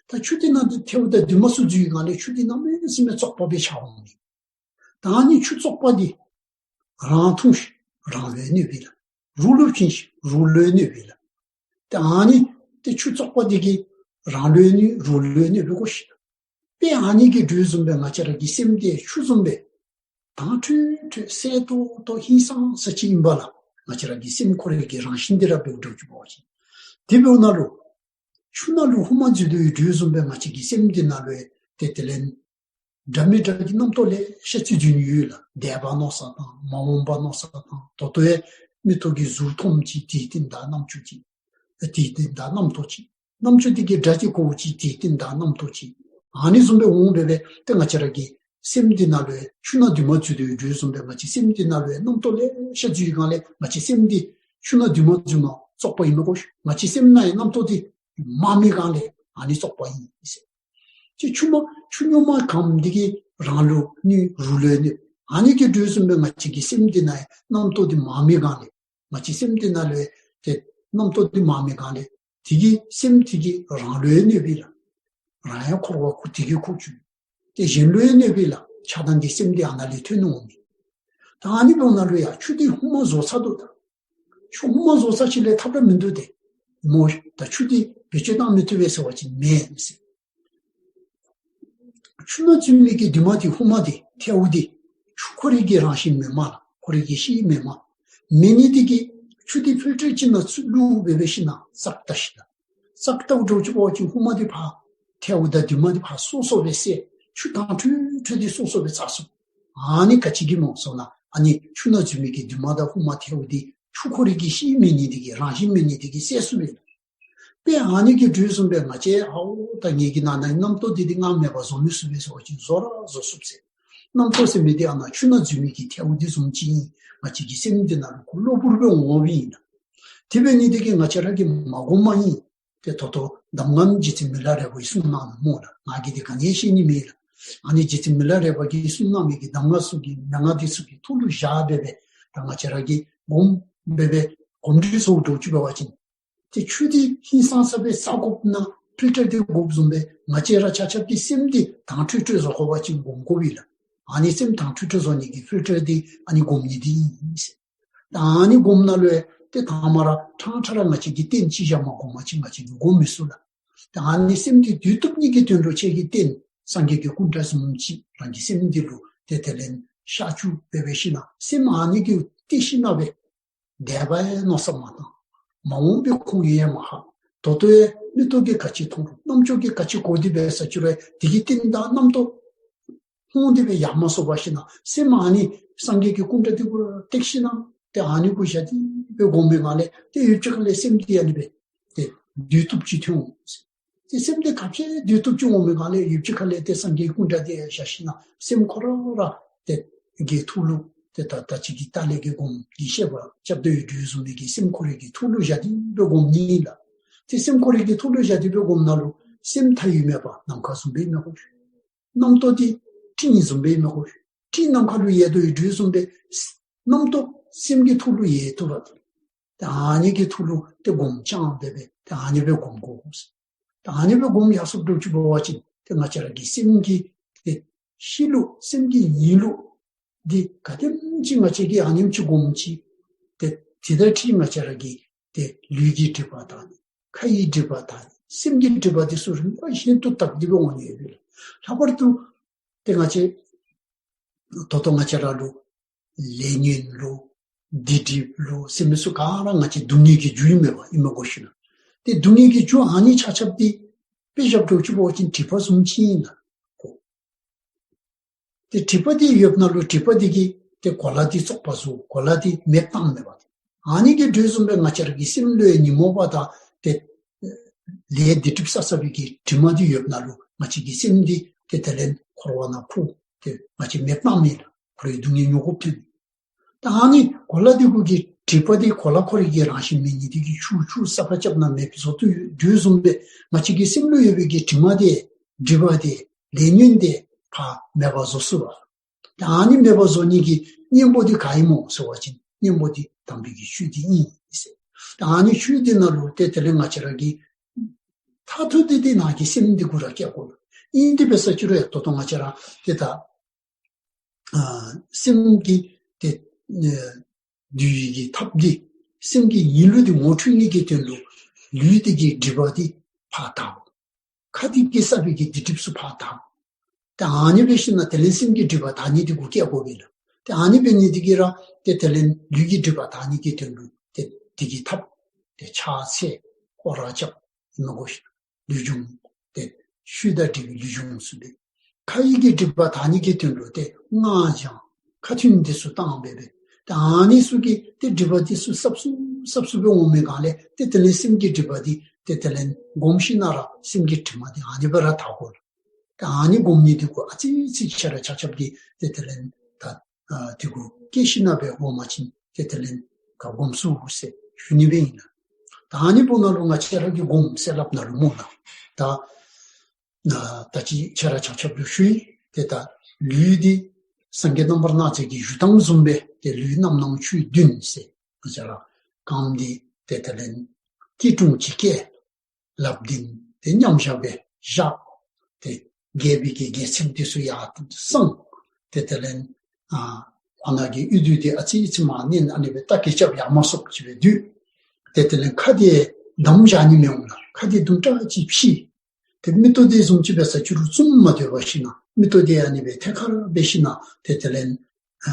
ད་ཆུ་འདི་ནང་ལུ་ཐལཝ་དང་རྡུལ་མ་ཚུ་འཛུལ་བའི་སྒང་ལས་ཆུ་འདི་གནམ་མེད་ས་མེད་བཙོག་པ་སྦེ་ཆགས་འོང་མི། ད་ཨ་ནི་ཆུ་བཙོག་པ་འདི་རང་འཐུང་ཞིན་རང་ལུ་གནོད་པས་ལགས། རོགས་ལུ་བྱིན་ཞིན་རོགས་ལུ་གནོད་པས་ལགས། ཏེ་ཨ་ནི་ཏེ་ཆུ་བཙོག་པ་འདི་གིས་རང་ལུ་གནོད་རོགས་ལུ་གནོད་པས་གོ་ཤིག། དཔེ་ཨ་ནི་གི་དོ་བཟུམ་སྦེ་ང་བཅས་ར་གི་སེམས་འདི་ཆུ་བཟུམ་སྦེ་དྭངས་འཕྲོས་འཕྲོས་གསལ་ཏོག་ཏོ་ཧིང་སངས་ས་ཅིག་ཨིན་པས་ལགས། ང་བཅས་ར་གི་སེམས་ཁོ་རའི་གི་རང་བཞིན་འདི་ར་འབད་འགྱོ་ཚུགས་པ་ཅིན། དེ་འབདཝ་ད་ལུ་ཆུ་ནང་ལུ་ཧུ་མ་འཛུལ་དོ་བཟུམ་སྦེ་ང་བཅས་ཀྱི་སེམས་འདི་ནང་ལུ་ཏེ་དེ་ལས་འདྲ་མི་འདྲ་གི་རྣམ་རྟོག་ལེ་ཤ་ཅིག་འཛུལ་ནི་ཡོད་ལགས། འདས་པ་མནོ་ས་དང་མ་འོངས་པ་མནོ་ས་དང་ད་ལྟོ་ཡང་མིག་ཏོ་གིས་གཟུགས་མཐོངམ་ཅིག་དེའི་རྟིང་བདའ་རྣམ་ཅོ་ཅིག། དེའི་རྟིང་བདའ་རྣམ་རྟོག་ཅིག། རྣམ་ཅོ་འདི་གིས་སྒྲ་ཅིག་གོཝ་ཅིག་དེའི་རྟིང་བདའ་རྣམ་རྟོག་ཅིག། ཨ་ནི་བཟུམ་སྦེ་འོང་འབད་འབད་ཏེ་ང་བཅས་ར་གི་སེམས་འདི་ནང་ལུ་ཆུ་ནང་རྡུལ་མ་འཛུལ་དོ་བཟུམ་སྦེ་ང་བཅས་སེམས་འདི་ནང་ལུ་རྣམ་རྟོག་ལེ་ཤ་འཛུལ་བའི་སྒང་ལས་ང་བཅས་སེམས་འདི་ཆུ་ནང་རྡུལ་མ་འཛུལཝ་མ་བཙོག་པ་ཨིན་མས་གོ་ཤིག། ང་བཅས་སེམས་ནང་ཡང་རྣམ་རྟོག་འདི་མང་མི་སྒང་ལས་ཨ་ནི་བཙོག་པ་ཨིན་ཟེར། ཏེ་ཆུ་མ་ཆུ་རྙོག་མ་གངམ་འདི་གིས་རང་ལུ་གནོད་རོགས་ལུ་གནོད། ཨ་ནི་གི་དོ་བཟུམ་སྦེ་ང་བཅས་ཀྱི་སེམས་འདི་ནང་ཡང་རྣམ་རྟོག་འདི་མང་མི་སྒང་ལས་ང་བཅས་སེམས་འདི་ནང་ལུ་ཏེ་རྣམ་རྟོག་འདི་མང་མི་སྒང་ལས་དེ་གིས་སེམས་དེ་གིས་རང་ལུ་ཡང་གནོད་པས་ལགས། རང་ཡང་འཁོར་བ་ཁོ་དེ་གིས་འཁོར་བཅུག། ཏེ་གཞན་ལུ་ཡང་གནོད་པས་ལགས། ཆགས་སྡང་གི་སེམས་འདི་ཨ་ནཱ་ལས་ཐོན་འོང་མི། ད་ ད་ཨ་ནི་འབདཝ་ད་ལུ་ཡང་ཆུ་འདི་ཧཱུྃ་མ་བཟོ་ཚར་དོ། ད་ཆུ་ཧཱུྃ་མ་བཟོ་ཚར་ཅིག་ལས་ཐབས་ར་མིན་འདུག་སྟེ། མོ་ད་ཆུ་འདི་བེད་སྤྱོད་བཏང་མི་བཏུབ་པས་ཟེར་བ་ཅིན་མེན་ཟེར། ཆུ་སྣ་འཛུལ་མི་གི་དུ་མ་འདི་ཧཱུྃ་མ་འདི་ཐལཝ་འདི་ཆུ་ཁོ་རའི་གི་རང་བཞིན་མེནམ་ལགས། ཁོ་རའི་གི་གཤིས་མེནམ། མེད་ནི་འདི་གིས་ཆུ་འདི་ཕིལ་ཊར་ཅིག་ནང་ཚུད་བླུགས་སྦེ་འབད་ཞིན་ན་བཙག་བཏབ་ཞིན་ན། བཙག་བཏབ་འགྱོ་ཅི་འབད་བ་ཅིན་ཧཱུྃ་མ་འདི་ཕར་ཐལཝ་དང་དུ་མ་འདི་ཕར་སོ་སོ་སྦེ་བསལ། ཆུ་དྭངས་འཕྲོས་འཕྲོས་འདི་སོ་སོ་སྦེ་བཙག་ཚུགས། ཨ་ནི་ག་ཅི་གིས་སྨོ་ཟེར་ན་ཨ་ནི་ཆུ་སྣ་འཛུལ་མི་གི་དུ་མ་དང་ཧཱུྃ་མ་ཐལཝ་འདི་ཆུ་ཁོ་རའི་གི་གཤིས་མེད་ནི་འདི་གིས་རང་བཞིན་མེད་ནི་འདི་གིས་བསལ་ཚུགས་པས་ལགས། དཔེ་ཨ་ནི་གི་འགྲོས་བཟུམ་སྦེ་ང་བཅས་ཨའོ་ད་ངེ་གི་ནང་ན་རྣམ་རྟོག་འདི་འདི་ང་མེད་པར་བཟོ་མི་ཚུགས་པས་ཟེར་བ་ཅིན་བཟོ་ར་བཟོ་ཚུགས་ཟེར། རྣམ་རྟོག་ཟེར་མི་འདི་ཨ་ནཱ་ཆུ་སྣ་འཛུལ་མི་གི་ཐལཝ་འདི་བཟུམ་ཅིག་ཨིན། ང་བཅས་ཀྱི་སེམས་འདི་ནང་ལུ་ཁོ་གློ་བུར་སྦེ་འོང་འོངམ་ཨིན་ལགས། དེ་འབད་ནི་འདི་གིས་ང་བཅས་ར་གིས་མ་གོམས་པ་ཨིན། ཏེ་ད་ལྟོ་གདམས་ངག་རྗེ་བཙུན་མི་ལ་རས་པ་གིས་གསུངས་གནང་ནུག་སྨོ་ལགས། ང་གིས་འདི་ག་ནི་ཡང་ཤེས་ནི་མེད་ལགས། ཨ་ནི་རྗེ་བཙུན་མི་ལ་རས་པ་གིས་གསུངས་གནང་མི་གི་གདམས་ངག་ཚུ་གི་མན་ངག་འདི་ཚུ་གི་ཐོག་ལུ་བཞག་སྦེ་སྦེ་ད་ང་བཅས་ར་གིས་གོམས་སྦེ་སྦེ་གོམས་འདྲིས་བཟོ་འགྱོ་ཅི་འབད་བ་ཅིན་ཏེ་ཆུ་འདི་ཧིང་སངས་ས་སྦེ་བཙག་དགོཔ་ན་ཕིལ་ཊར་འདི་དགོཔ་བཟུམ་སྦེ་ང་བཅས་ར་ཆ་ཁྱབ་ཀྱི་སེམས་འདི་དྭངས་འཕྲོས་འཕྲོས་བཟོ་དགོ་པ་ཅིན་གོམས་དགོ་པས་ལགས། ཨ་ནི་སེམས་དྭངས་འཕྲོས་འཕྲོས་བཟོ་ནི་གི་ཕིལ་ཊར་འདི་ཨ་ནི་གོམས་ནི་འདི་ཨིན་ཟེར། ད་ཨ་ནི་གོམས་ནང་ལུ་ཡང་ཏེ་དང་པ་ར་ཕྲང་ཕྲང་ར་ང་བཅས་ཀྱིས་རྟེན་ཅིག་བཞག་མ་གོམས་པ་ཅིན་ང་བཅས་ཀྱིས་གོམས་མི་ཚུགས་ལགས། ད་ཨ་ནི་སེམས་འདི་སྡུད་བཏུབ་ནི་གི་དོན་ལུ་ཁྱེད་ཀྱིས་རྟེན་སངས་རྒྱས་ཀྱི་སྐུ་འདྲ་བཟུམ་ཅིག་རང་གི་སེམས་འདི་ལུ་ཏེ་དེ་ལས་ཤར་བཅུག་སྦེ་འབད་ཞིན་ན་སེམས་ཨ་ནི་གིས་གཏད་ཞིན་ན་སྦེ་འདས་པ་ཡང་མནོ་བསམ་མ་བཏང་། མ་འོངས་པའི་ཁུངས་ཡང་མ་ཧ། ད་ལྟོ་ཡང་མིག་ཏོ་གིས་ག་ཅི་མཐོང་རུང་རྣམ་ཅོ་གིས་ག་ཅི་གོ་སྟེ་འབད་ས་ཅི་རུང་དེ་གི་རྟེན་དང་རྣམ་རྟོག་ཧོང་སྟེ་སྦེ་ཡར་མ་སོང་བར་ཞིན་ན་སེམས་ཨ་ནི་སངས་རྒྱས་ཀྱི་སྐུ་འདྲ་འདི་གུ་གཏད་ཞིན་ན་ཏེ་ཨ་ནི་གུ་བཞག་སྟེ་སྦེ་སྒོམ་པའི་སྒང་ལས་ཏེ་ཡུདཔ་ཅིག་ཁ་ལས་སེམས་འདི་ཨ་ནི་སྦེ་ཏེ་སྡུད་བཏུབ་ཅིག་ཐོན་འོང་། ཏེ་སེམས་འདི་ག་ཅི་སྡུད་བཏུབ་ཅིག་འོང་པའི་སྒང་ལས་ཡུདཔ་ཅིག་ཁ་ལས་ཏེ་སངས་རྒྱས་སྐུ་འདྲ་འདི་བཞག་ཞིན་ན་སེམས་ཁོ་ར་ར་ཏེ་གི་ཐོག་ལུ་ཏེ་ད་ད་ཅི་གི་ལྟག་ལས་ཀྱི་སྒོམ་གྱི་བཤད་པ་རྐྱབ་དོ་ཡོད་དོ་བཟུམ་མའི་གི་སེམས་ཁོ་རའི་གི་ཐོག་ལུ་བཞག་སྟེ་སྦེ་སྒོམ་ནི་ཨིན་ལགས། ཏེ་སེམས་ཁོ་རའི་གི་ཐོག་ལུ་བཞག་སྟེ་སྦེ་སྒོམ་ན་ལུ་སེམས་མཐའ་དབུས་མེད་པ་ནམ་མཁའ་བཟུམ་སྦེ་མི་དགོ། རྣམ་རྟོག་འདི་སྤྲིན་བཟུམ་སྦེ་མི་དགོ། སྤྲིན་ནམ་མཁའ་ལུ་ཡལ་དོ་ཡོད་དོ་བཟུམ་སྦེ་རྣམ་རྟོག་སེམས་ཀྱི་ཐོག་ལུ་ཡལ་བཏུབ་པ། ཏེ་ཨ་ནི་གི་ཐོག་ལུ་ཏེ་སྒོམ་རྐྱང་འབད་སྦེ་ཏེ་ཨ་ནི་སྦེ་སྒོམ་དགོ། ཏེ་ཨ་ནི་སྦེ་སྒོམ་ཡར་སོང་འགྱོ་ཅི་འབད་བ་ཅིན་ཏེ་ང་བཅས་ར་གི་སེམས་ཀྱི་ཏེ་གཤིས་ལུ་སེམས་ཀྱི་ཉིང་ལུ་འདི་ག་དེམ་ཅིག་ང་བཅས་ཀྱིས་ཨ་ནེམ་ཅིག་སྒོམ་ཅི། ཏེ་དེ་དང་འཁྲིལ་ང་བཅས་ར་གི་ཏེ་ལུས་ཀྱི་སྒྲིབ་པ་དང་ནི་ཁ་ཡི་སྒྲིབ་པ་དང་ནི་སེམས་ཀྱི་སྒྲིབ་པ་འདི་ཚུ་རིམ་པ་བཞིན་དུ་དག་སྟེ་སྦེ་འོང་ནི་ཡོད་པས་ལགས། ལྷག་པར་དུ་ཏེ་ང་བཅས་ད་ལྟོ་ང་བཅས་ར་ལུ་ལས་ཉོན་ལུ་སྡིག་སྒྲིབ་ལུ་ཟེར་མི་ཚུ་ག་ར་ང་བཅས་སྡུག་བསྔལ་གྱི་རྒྱུ་ཨིན་མས་པ། ཨིན་མས་གོ་ཞུ་ན། ཏེ་སྡུག་བསྔལ་གྱི་རྒྱུ་ཨ་ནི་ཆ་ཁྱབ་འདི་དཔེ་བཞག་འགྱོ་ཅི་འབད་བ་ཅིན་སྒྲིབ་པ་བཟུམ་ཅིག་ཨིན་ལགས། ཏེ་སྒྲིབ་པ་འདི་ཡོདཔ་ན་ལུ་སྒྲིབ་པ་འདི་གིས་ཏེ་གོ་ལ་འདི་བཙོག་པ་བཟོ། གོ་ལ་འདི་མེདཔ་བཏང་མས་པ། ཨ་ནི་གི་འགྲོས་བཟུམ་སྦེ་ང་བཅས་ར་གི་སེམས་ལུ་ཡང་ཉོན་མོངས་པ་དང་ཏེ་ལས་སྡིག་སྒྲིབ་བསགས་བསགས་པའི་གི་དྲི་མ་འདི་ཡོདཔ་ན་ལུ་ང་བཅས་ཀྱི་སེམས་འདི་ཏེ་དེ་ལས་འཁོར་བ་ནང་ཁུག་སྟེ་ང་བཅས་མེདཔ་བཏང་མས་ལགས། ཁོ་རའི་སྡུག་བསྔལ་མྱོང་དགོཔ་ཐོན། ད་ཨ་ནི་གོ་ལ་འདི་གུ་གི་སྒྲིབ་པ་འདི་གོ་ལ་ཁོ་རའི་གི་རང་བཞིན་མེད་ནི་འདི་གིས་ཆུ་ཆུ་ས་ཁར་རྐྱབ་ན་མེདཔ་བཟོ་དོ་ཡོད་དོ་བཟུམ་སྦེ་ང་བཅས་ཀྱི་སེམས་ལུ་ཡོད་པའི་གི་དྲི་མ་འདི་སྒྲིབ་པ་འདི་ལས་ཉོན་འདི་ཕར་མེདཔ་བཟོ་ཚུགས་པ། ད་ཨ་ནི་མེདཔ་བཟོ་ནི་གི་གཉེན་པོ་འདི་ག་ཨིན་སྨོ་ཟེར་བ་ཅིན་གཉེན་པོ་འདི་དམ་པའི་གི་ཆོས་འདི་ཨིན་ཟེར། ད་ཨ་ནི་ཆོས་འདི་ནང་ལུ་ཏེ་དེ་ལས་ང་བཅས་ར་གི་མཐར་ཐུག་འདི་འདི་ནང་གི་སེམས་འདི་གུ་ར་སྐྱེ་དགོ། ཨིན་ཏེ་འབད་ས་ཅི་རུང་ཡང་ད་ལྟོ་ང་བཅས་ར་ཏེ་ད་ཨ་སེམས་ཀྱི་ཏེ་ཨ་འདུལ་བའི་གི་ཐབས་འདི་སེམས་ཀྱི་ཉིང་ལུ་འདི་ངོ་འཕྲོད་ནི་གི་དོན་ལུ་ལུས་འདི་གི་སྒྲིབ་པ་འདི་ཕར་དག། ཁ་འདི་གིས་བསགས་པའི་གི་སྡིག་སྒྲིབ་ཚུ་ཕར་དག། ཏེ་ཨ་ནི་འབད་ཞིན་ན་དེ་ལས་སེམས་ཀྱི་སྒྲིབ་པ་དག་ནི་འདི་གུ་སྐྱེ་དགོ་པས་ལགས། ཏེ་ཨ་ནི་འབད་ནི་འདི་གིས་ར་ཏེ་དེ་ལས་ལུས་ཀྱི་སྒྲིབ་པ་དག་ནི་གི་དོན་ལུ་ཏེ་འདི་གི་ཐབས་ཏེ་ཕྱག་འཚལ་སྐོར་ར་རྐྱབ་ཨིན་མས་གོ་ཞུ་ན། ལུས་སྦྱོང་ཏེ་ཆོས་དང་འབྲེལ་བའི་ལུས་སྦྱོང་ཚུ་འབད། ཁ་ཡི་གི་སྒྲིབ་པ་དག་ནི་གི་དོན་ལུ་ཏེ་སྔགས་བགྱང་ཁ་ཐུན་འདི་ཚུ་བཏང་སྦེ་སྦེ། ཏེ་ཨ་ནི་ཚུ་གིས་ཏེ་སྒྲིབ་པ་འདི་ཚུ་སྲབ་སུ་སྲབ་སུ་སྦེ་འོང་མི་སྒང་ལས་ཏེ་དེ་ལས་སེམས་ཀྱི་སྒྲིབ་པ་འདི་ཏེ་དེ་ལས་སྒོམ་ཞིན་ན་ར་སེམས་ཀྱི་དྲི་མ་འདི་ཨ་ནི་སྦེ་ར་དག་དགོ། ཏེ་ཨ་ནི་སྒོམ་ནི་འདི་གུ་ཨ་ཙི་ཙི་ཆ་ར་ཆ་ཁྱབ་ཀྱིས་ཏེ་དེ་ལས་ད་ཨ་འདི་གུ་བསྐྱེད་ཞིན་ན་སྦེ་སྒོམ་པ་ཅིན་ཏེ་དེ་ལས་ག་སྒོམ་ཚུགས་ཟེར་ཞུ་ནི་སྦེ་ཨིན་ལགས། ད་ཨ་ནི་འབདཝ་ད་ལུ་ང་བཅས་ར་གིས་སྒོམ་ཟེར་སླབ་ད་ལུ་སྨོ་ལགས། ད་ཨ་ད་ཅི་ཆ་ར་ཆ་ཁྱབ་ལུ་ཞུ་ཡི། ཏེ་ད་ལུས་འདི་སངས་རྒྱས་རྣམ་པར་སྣང་མཛད་ཀྱི་བཞུགས་སྟངས་བཟུམ་སྦེ་ཏེ་ལུས་རྣམ་སྣང་ཆོས་བདུན་ཟེར། ང་བཅས་ར་རྐངམ་འདི་ཏེ་དེ་ལས་སྐྱིལ་ཀྲུང་གཅིག་བཀལ། ལགཔ་འདི་ཏེ་མཉམ་བཞག་སྦེ་བཞག། ཏེ་རྒྱས་པའི་གི་རྒྱས་ཚིག་འདི་ཚུ་ཡར་གསང་། ཏེ་དེ་ལས་ཨ་ ཨ་ནཱ་གི་ཡུལ་དུས་དེ་ཨ་ཙི་ཙི་མར་ནི་ཨ་ནི་སྦེ་རྟ་གི་རྐྱབ་ཡར་མ་སོང་ཅིག་སྦེ་དུས། ཏེ་དེ་ལས་ཁ་དེ་བསྡམ་བཞག་ནི་མི་འོང་ལགས། ཁ་དེ་དུམ་གྲ་ཅིག་ཕྱིས། ཏེ་མིག་ཏོ་དེ་བཟུམ་ཅིག་སྦེ་ས་ཆུ་རུ་བཙུམ་མ་སྡོད་པར་ཞིན་ན་མིག་ཏོ་དེ་ཨ་ནི་སྦེ་ཐད་ཀར་འབད་ཞིན་ན་ཏེ་དེ་ལས་ཨ་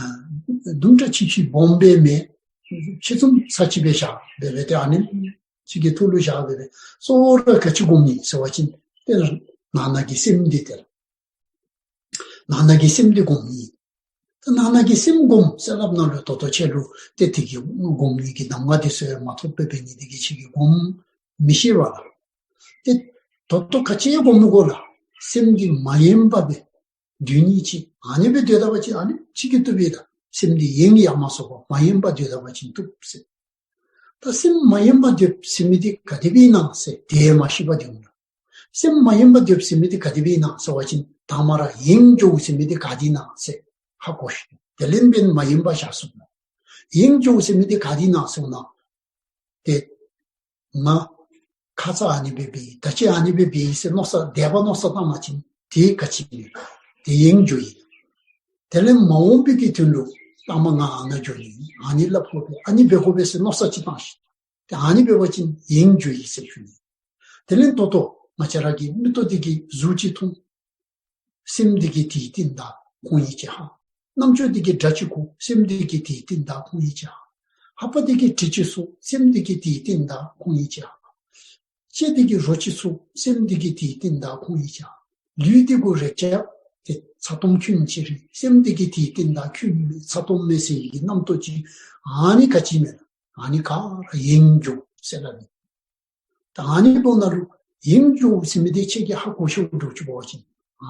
དུམ་གྲ་ཅིག་ཕྱིས་སྦོམ་སྦེ་མེད། ཕྱེད་བཙུམ་ས་ཅིག་སྦེ་བཞག་སྦེ་སྦེ་ཏེ་ཨ་ནི་ཅིག་གི་ཐོག་ལུ་བཞག་སྦེ་སྦེ་གཙོ་བོ་ར་ག་ཅི་སྒོམ་ནི་ཟེར་བ་ཅིན་ཏེ་ནང་ན་གི་སེམས་འདི་ཏེ་ལགས། ནང་ན་གི་སེམས་འདི་སྒོམ་ནི། ད་ནང་ན་གི་སེམས་སྒོམ་ཟེར་སླབ་ན་ལུ་ད་ལྟོ་ཁྱེད་ལུ་ཏེ་དེ་གི་སྒོམ་ནི་གི་གདམས་ངག་འདི་ཚུ་ཡང་མ་ཐོབ་པར་འབད་ནི་དེ་གིས་ཁྱེད་ཀྱིས་སྒོམ་མི་ཤེས་པས་ལགས། ཏེ་ད་ལྟོ་ག་ཅི་སྒོམ་དགོ་ལགས། སེམས་འདི་མ་ཡེངས་པར་སྦེ་སྡོད་ནི་ཅིག། ཨ་ནི་སྦེ་སྡོད་ད་པ་ཅིན་ཨ་ནི་ཅིག་གིས་བཏུབ་པས་ད། སེམས་འདི་ཡེངས་ཡར་མ་སོང་བར་མ་ཡེངས་པར་སྡོད་ད་པ་ཅིན་བཏུབ་ཟེར། ད་སེམས་མ་ཡེངས་པར་སྡོད་ཟེར་མི་འདི་ག་དེ་སྦེ་ཨིན་ན་ཟེར་དེ་མ་ཤེས་པར་སྡོད་འོང་ལགས། སེམས་མ་ཡེངས་པར་སྡོད་ཟེར་མི་འདི་ག་དེ་སྦེ་ཨིན་ན་ཟེར་བ་ཅིན་དང་པ་ར་ཡེངས་འགྱོ་ཟེར་མི་འདི་ག་དེ་ཨིན་ན་ཟེར་ཧ་གོ་ཤིག། དེ་ལས་འབདན་མ་ཡེངས་པར་བཞག་ཚུགས་ལགས། ཡེངས་འགྱོ་ཟེར་མི་འདི་ག་དེ་ཨིན་ན་ཟེར་ན་ཏེ་ང་ཁ་ཙ་ཨ་ནི་སྦེ་འབད་ཡི། ད་ཅི་ཨ་ནི་སྦེ་འབད་ཡི་ཟེར་མནོ་བསམ་འདས་པ་མནོ་བསམ་བཏང་པ་ཅིན་དེ་ག་ཅི་ཨིན་ན་དེ་ཡེངས་འགྱོ་ཡི། དེ་ལས་མ་འོངས་པའི་གི་དོན་ལུ་ལྟ་མ་ང་ཨ་ནཱ་འགྱོ་ནི་ཨ་ནི་སླབ་དགོ་པས་ཨ་ནི་འབད་དགོ་པས་ཟེར་མནོ་བསམ་ཅིག་བཏང་ཞིག། ཏེ་ཨ་ནི་འབད་བ་ཅིན་ཡེངས་འགྱོ་ཡི་ཟེར་ཞུ་ནི། དེ་ལས་ད་ལྟོ་ང་བཅས་ར་གི་མིག་ཏོ་འདི་གིས་གཟུགས་ཅིག་མཐོང་། སེམས་འདི་གིས་དེའི་རྟིང་བདའ་ཁོང་ཡིད་ཆེས་ཧ། རྣམ་ཅོ་འདི་གིས་སྒྲ་ཅིག་གོ། སེམས་འདི་གིས་དེའི་རྟིང་བདའ་ཁོང་ཡིད་ཆེས་ཧ། ལྷ་པ་འདི་གིས་དྲི་ཅིག་གསོལ། སེམས་འདི་གིས་དེའི་རྟིང་བདའ་ཁོང་ཡིད་ཆེས་ཧ། ལྕེ་འདི་གིས་རོ་ཅིག་ཚུགས། སེམས་འདི་གིས་དེའི་རྟིང་བདའ་ཁོང་ཡིད་ཆེས་ཧ། ལུས་འདི་གུ་རེག་བྱ་དེ་ཚ་ཏོམ་ཁྱོད་ཕྱིར། སེམས་འདི་གིས་དེའི་རྟིང་བདའ་ཁྱོད་མེད། ཚ་ཏོམ་མེད་ཟེར་བའི་གི་རྣམ་རྟོག་ཅིག་ཨ་ནི་ག་ཅི་མེད་ལགས། ཨ་ནི་ག་ར་ཡེངས་འགྱོ་ཟེར་སླབ་ཨིན། ད་ཨ་ནི་འབདཝ་ད་ལུ་ཡེངས་འགྱོ་ཟེར་མི་འདི་ཁྱེད་ཀྱིས་ཧ་གོ་ཤེས་འགྱོ་ཚུགས་པ་ཅིན་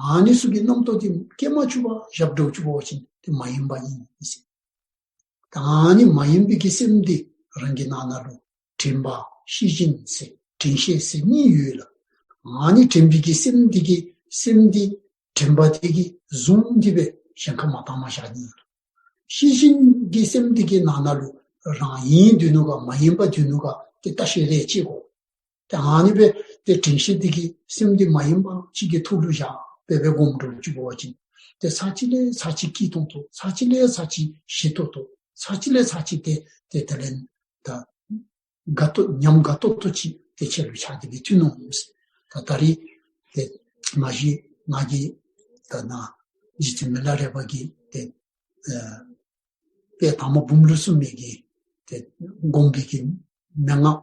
ཨ་ནི་ཚུ་གི་རྣམ་རྟོག་འདི་སྐྱེ་མ་བཅུག་པར་བཞག་འགྱོ་ཚུགས་པ་ཅིན་དེ་མ་ཡེངས་པ་ཨིན་ཟེར། ད་ཨ་ནི་མ་ཡེངས་པའི་གི་སེམས་འདི་རང་གི་ནང་ན་ལུ་དྲན་པ་ཤེས་བཞིན་ཟེར་དྲན་ཤེས་ཟེར་གཉིས་ཡོད་ལགས། ཨ་ནི་དྲན་པའི་གི་སེམས་འདི་གིས་སེམས་འདི་དྲན་པ་འདི་གིས་བཟུང་སྟེ་སྦེ་གཞན་ཁར་མ་བཏང་པར་བཞག་ནི། ཤེས་བཞིན་གྱི་སེམས་འདི་གི་ནང་ན་ལུ་རང་ཡེངས་སྡོད་ནུག་ག་མ་ཡེངས་པར་སྡོད་ནུག་ག་དེ་བརྟག་ཞིབ་རེ་བྱེད་དགོ། ཏེ་ཨ་ནི་སྦེ་ཏེ་དྲན་ཤེས་འདི་གིས་སེམས་འདི་མ་ཡེངས་པ་ཅིག་གི་ཐོག་ལུ་བཞག་སྦེ་སྦེ་སྒོམ་འགྱོ་ཚུགས་པ་ཅིན་ཏེ་ཚར་གཅིག་ལས་ཚར་གཅིག་སྐྱིད་ཏོང་ཏོ་ཚར་གཅིག་ལས་ཚར་གཅིག་ཞི་ཏོང་ཏོ་ཚར་གཅིག་ལས་ཚར་གཅིག་ཏེ་ཏེ་དེ་ལས་ད་དགའ་ཏོག་ཉམས་དགའ་ཏོག་ཏོ་ཅིག་ཏེ་ཁྱེད་ལུ་ཆགས་ཏེ་སྦེ་ཐོན་འོང་ཟེར། ད་ད་རིས་ཏེ་མ་གཞི་ང་གིས་ད་ནཱ་རྗེ་བཙུན་མི་ལ་རས་པ་གིས་ཏེ་ཨ་དཔེ་དང་པ་འབུམ་ལུ་གསུངས་མི་གི་ཏེ་སྒོམ་པའི་གི་མན་ངག་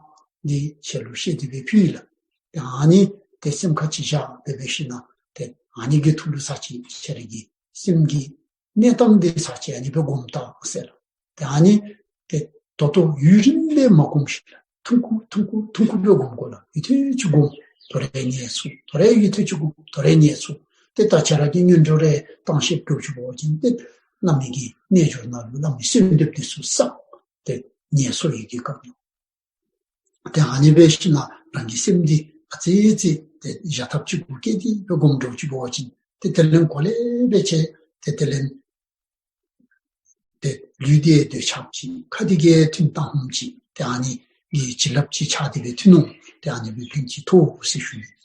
འདི་ཁྱེད་ལུ་བཤད་དེ་སྦེ་ཕུལ་ཡི་ལགས། ཏེ་ཨ་ནི་ཏེ་སེམས་ཁར་ཅིག་བཞག་སྦེ་འབད་ཞིན་ན་ཏེ་ཨ་ནི་གི་ཐོག་ལུ་ཚར་གཅིག་ཁྱེད་རའི་གི་སེམས་ཀྱི་གནས་སྟངས་འདི་ཚར་གཅིག་ཨ་ནི་སྦེ་སྒོམ་ད་ཟེར་ལགས། ཏེ་ཨ་ནི་ཏེ་ད་ལྟོ་ཡུན་རིངམོ་སྦེ་མ་སྒོམ་ཞིག་ལགས། ཐུང་ཀུ་ཐུང་ཀུ་ཐུང་ཀུ་སྦེ་སྒོམ་དགོ་ལགས། ཡུན་ཐུང་ཅིག་སྒོམ། ད་རེས་ངལ་འཚོ། ད་རེས་ཡུན་ཐུང་ཅིག་སྒོམ། ད་རེས་ངལ་འཚོ། ཏེ་ད་ཁྱེད་ར་གིས་སྔོན་འགྲོ་རེ་བཏང་ཤེས་འགྱོ་ཚུགས་པ་ཅིན་ཏེ་བླ་མའི་གི་རྣལ་འབྱོར་ནང་ལུ་བླ་མའི་གསོལ་འདེབས་འདི་ཚུ་བསགས། ཏེ་ངལ་འཚོ་ཡི་གི་སྐབས་ལུ་ཏེ་ཨ་ནི་འབད་ཞིན་ན་རང་གི་སེམས་འདི་ཨ་ཙི་ཙི་ཏེ་བཞག་ཐབས་ཅིག་གུ་བསྐྱེད་དེ་སྦེ་སྒོམ་འགྱོ་ཚུགས་པ་ཅིན་ཏེ་དེ་ལས་གོ་ལེ་སྦེ་ཆེ་ཏེ་དེ་ལས་ཏེ་ལུས་འདི་འདོད་ཆགས་ཅིག་ཁ་འདི་གིས་ཐུན་བཏང་ཧུམ་ཅིག་ཏེ་ཨ་ནི་གི་བྱིན་རླབས་ཅིག་ཆགས་ཏེ་སྦེ་ཐོན་འོང་། ཏེ་ཨ་ནི་སྦེ་ཕན་ཅིག་ཐོགས་ཟེར་ཞུ་ནི།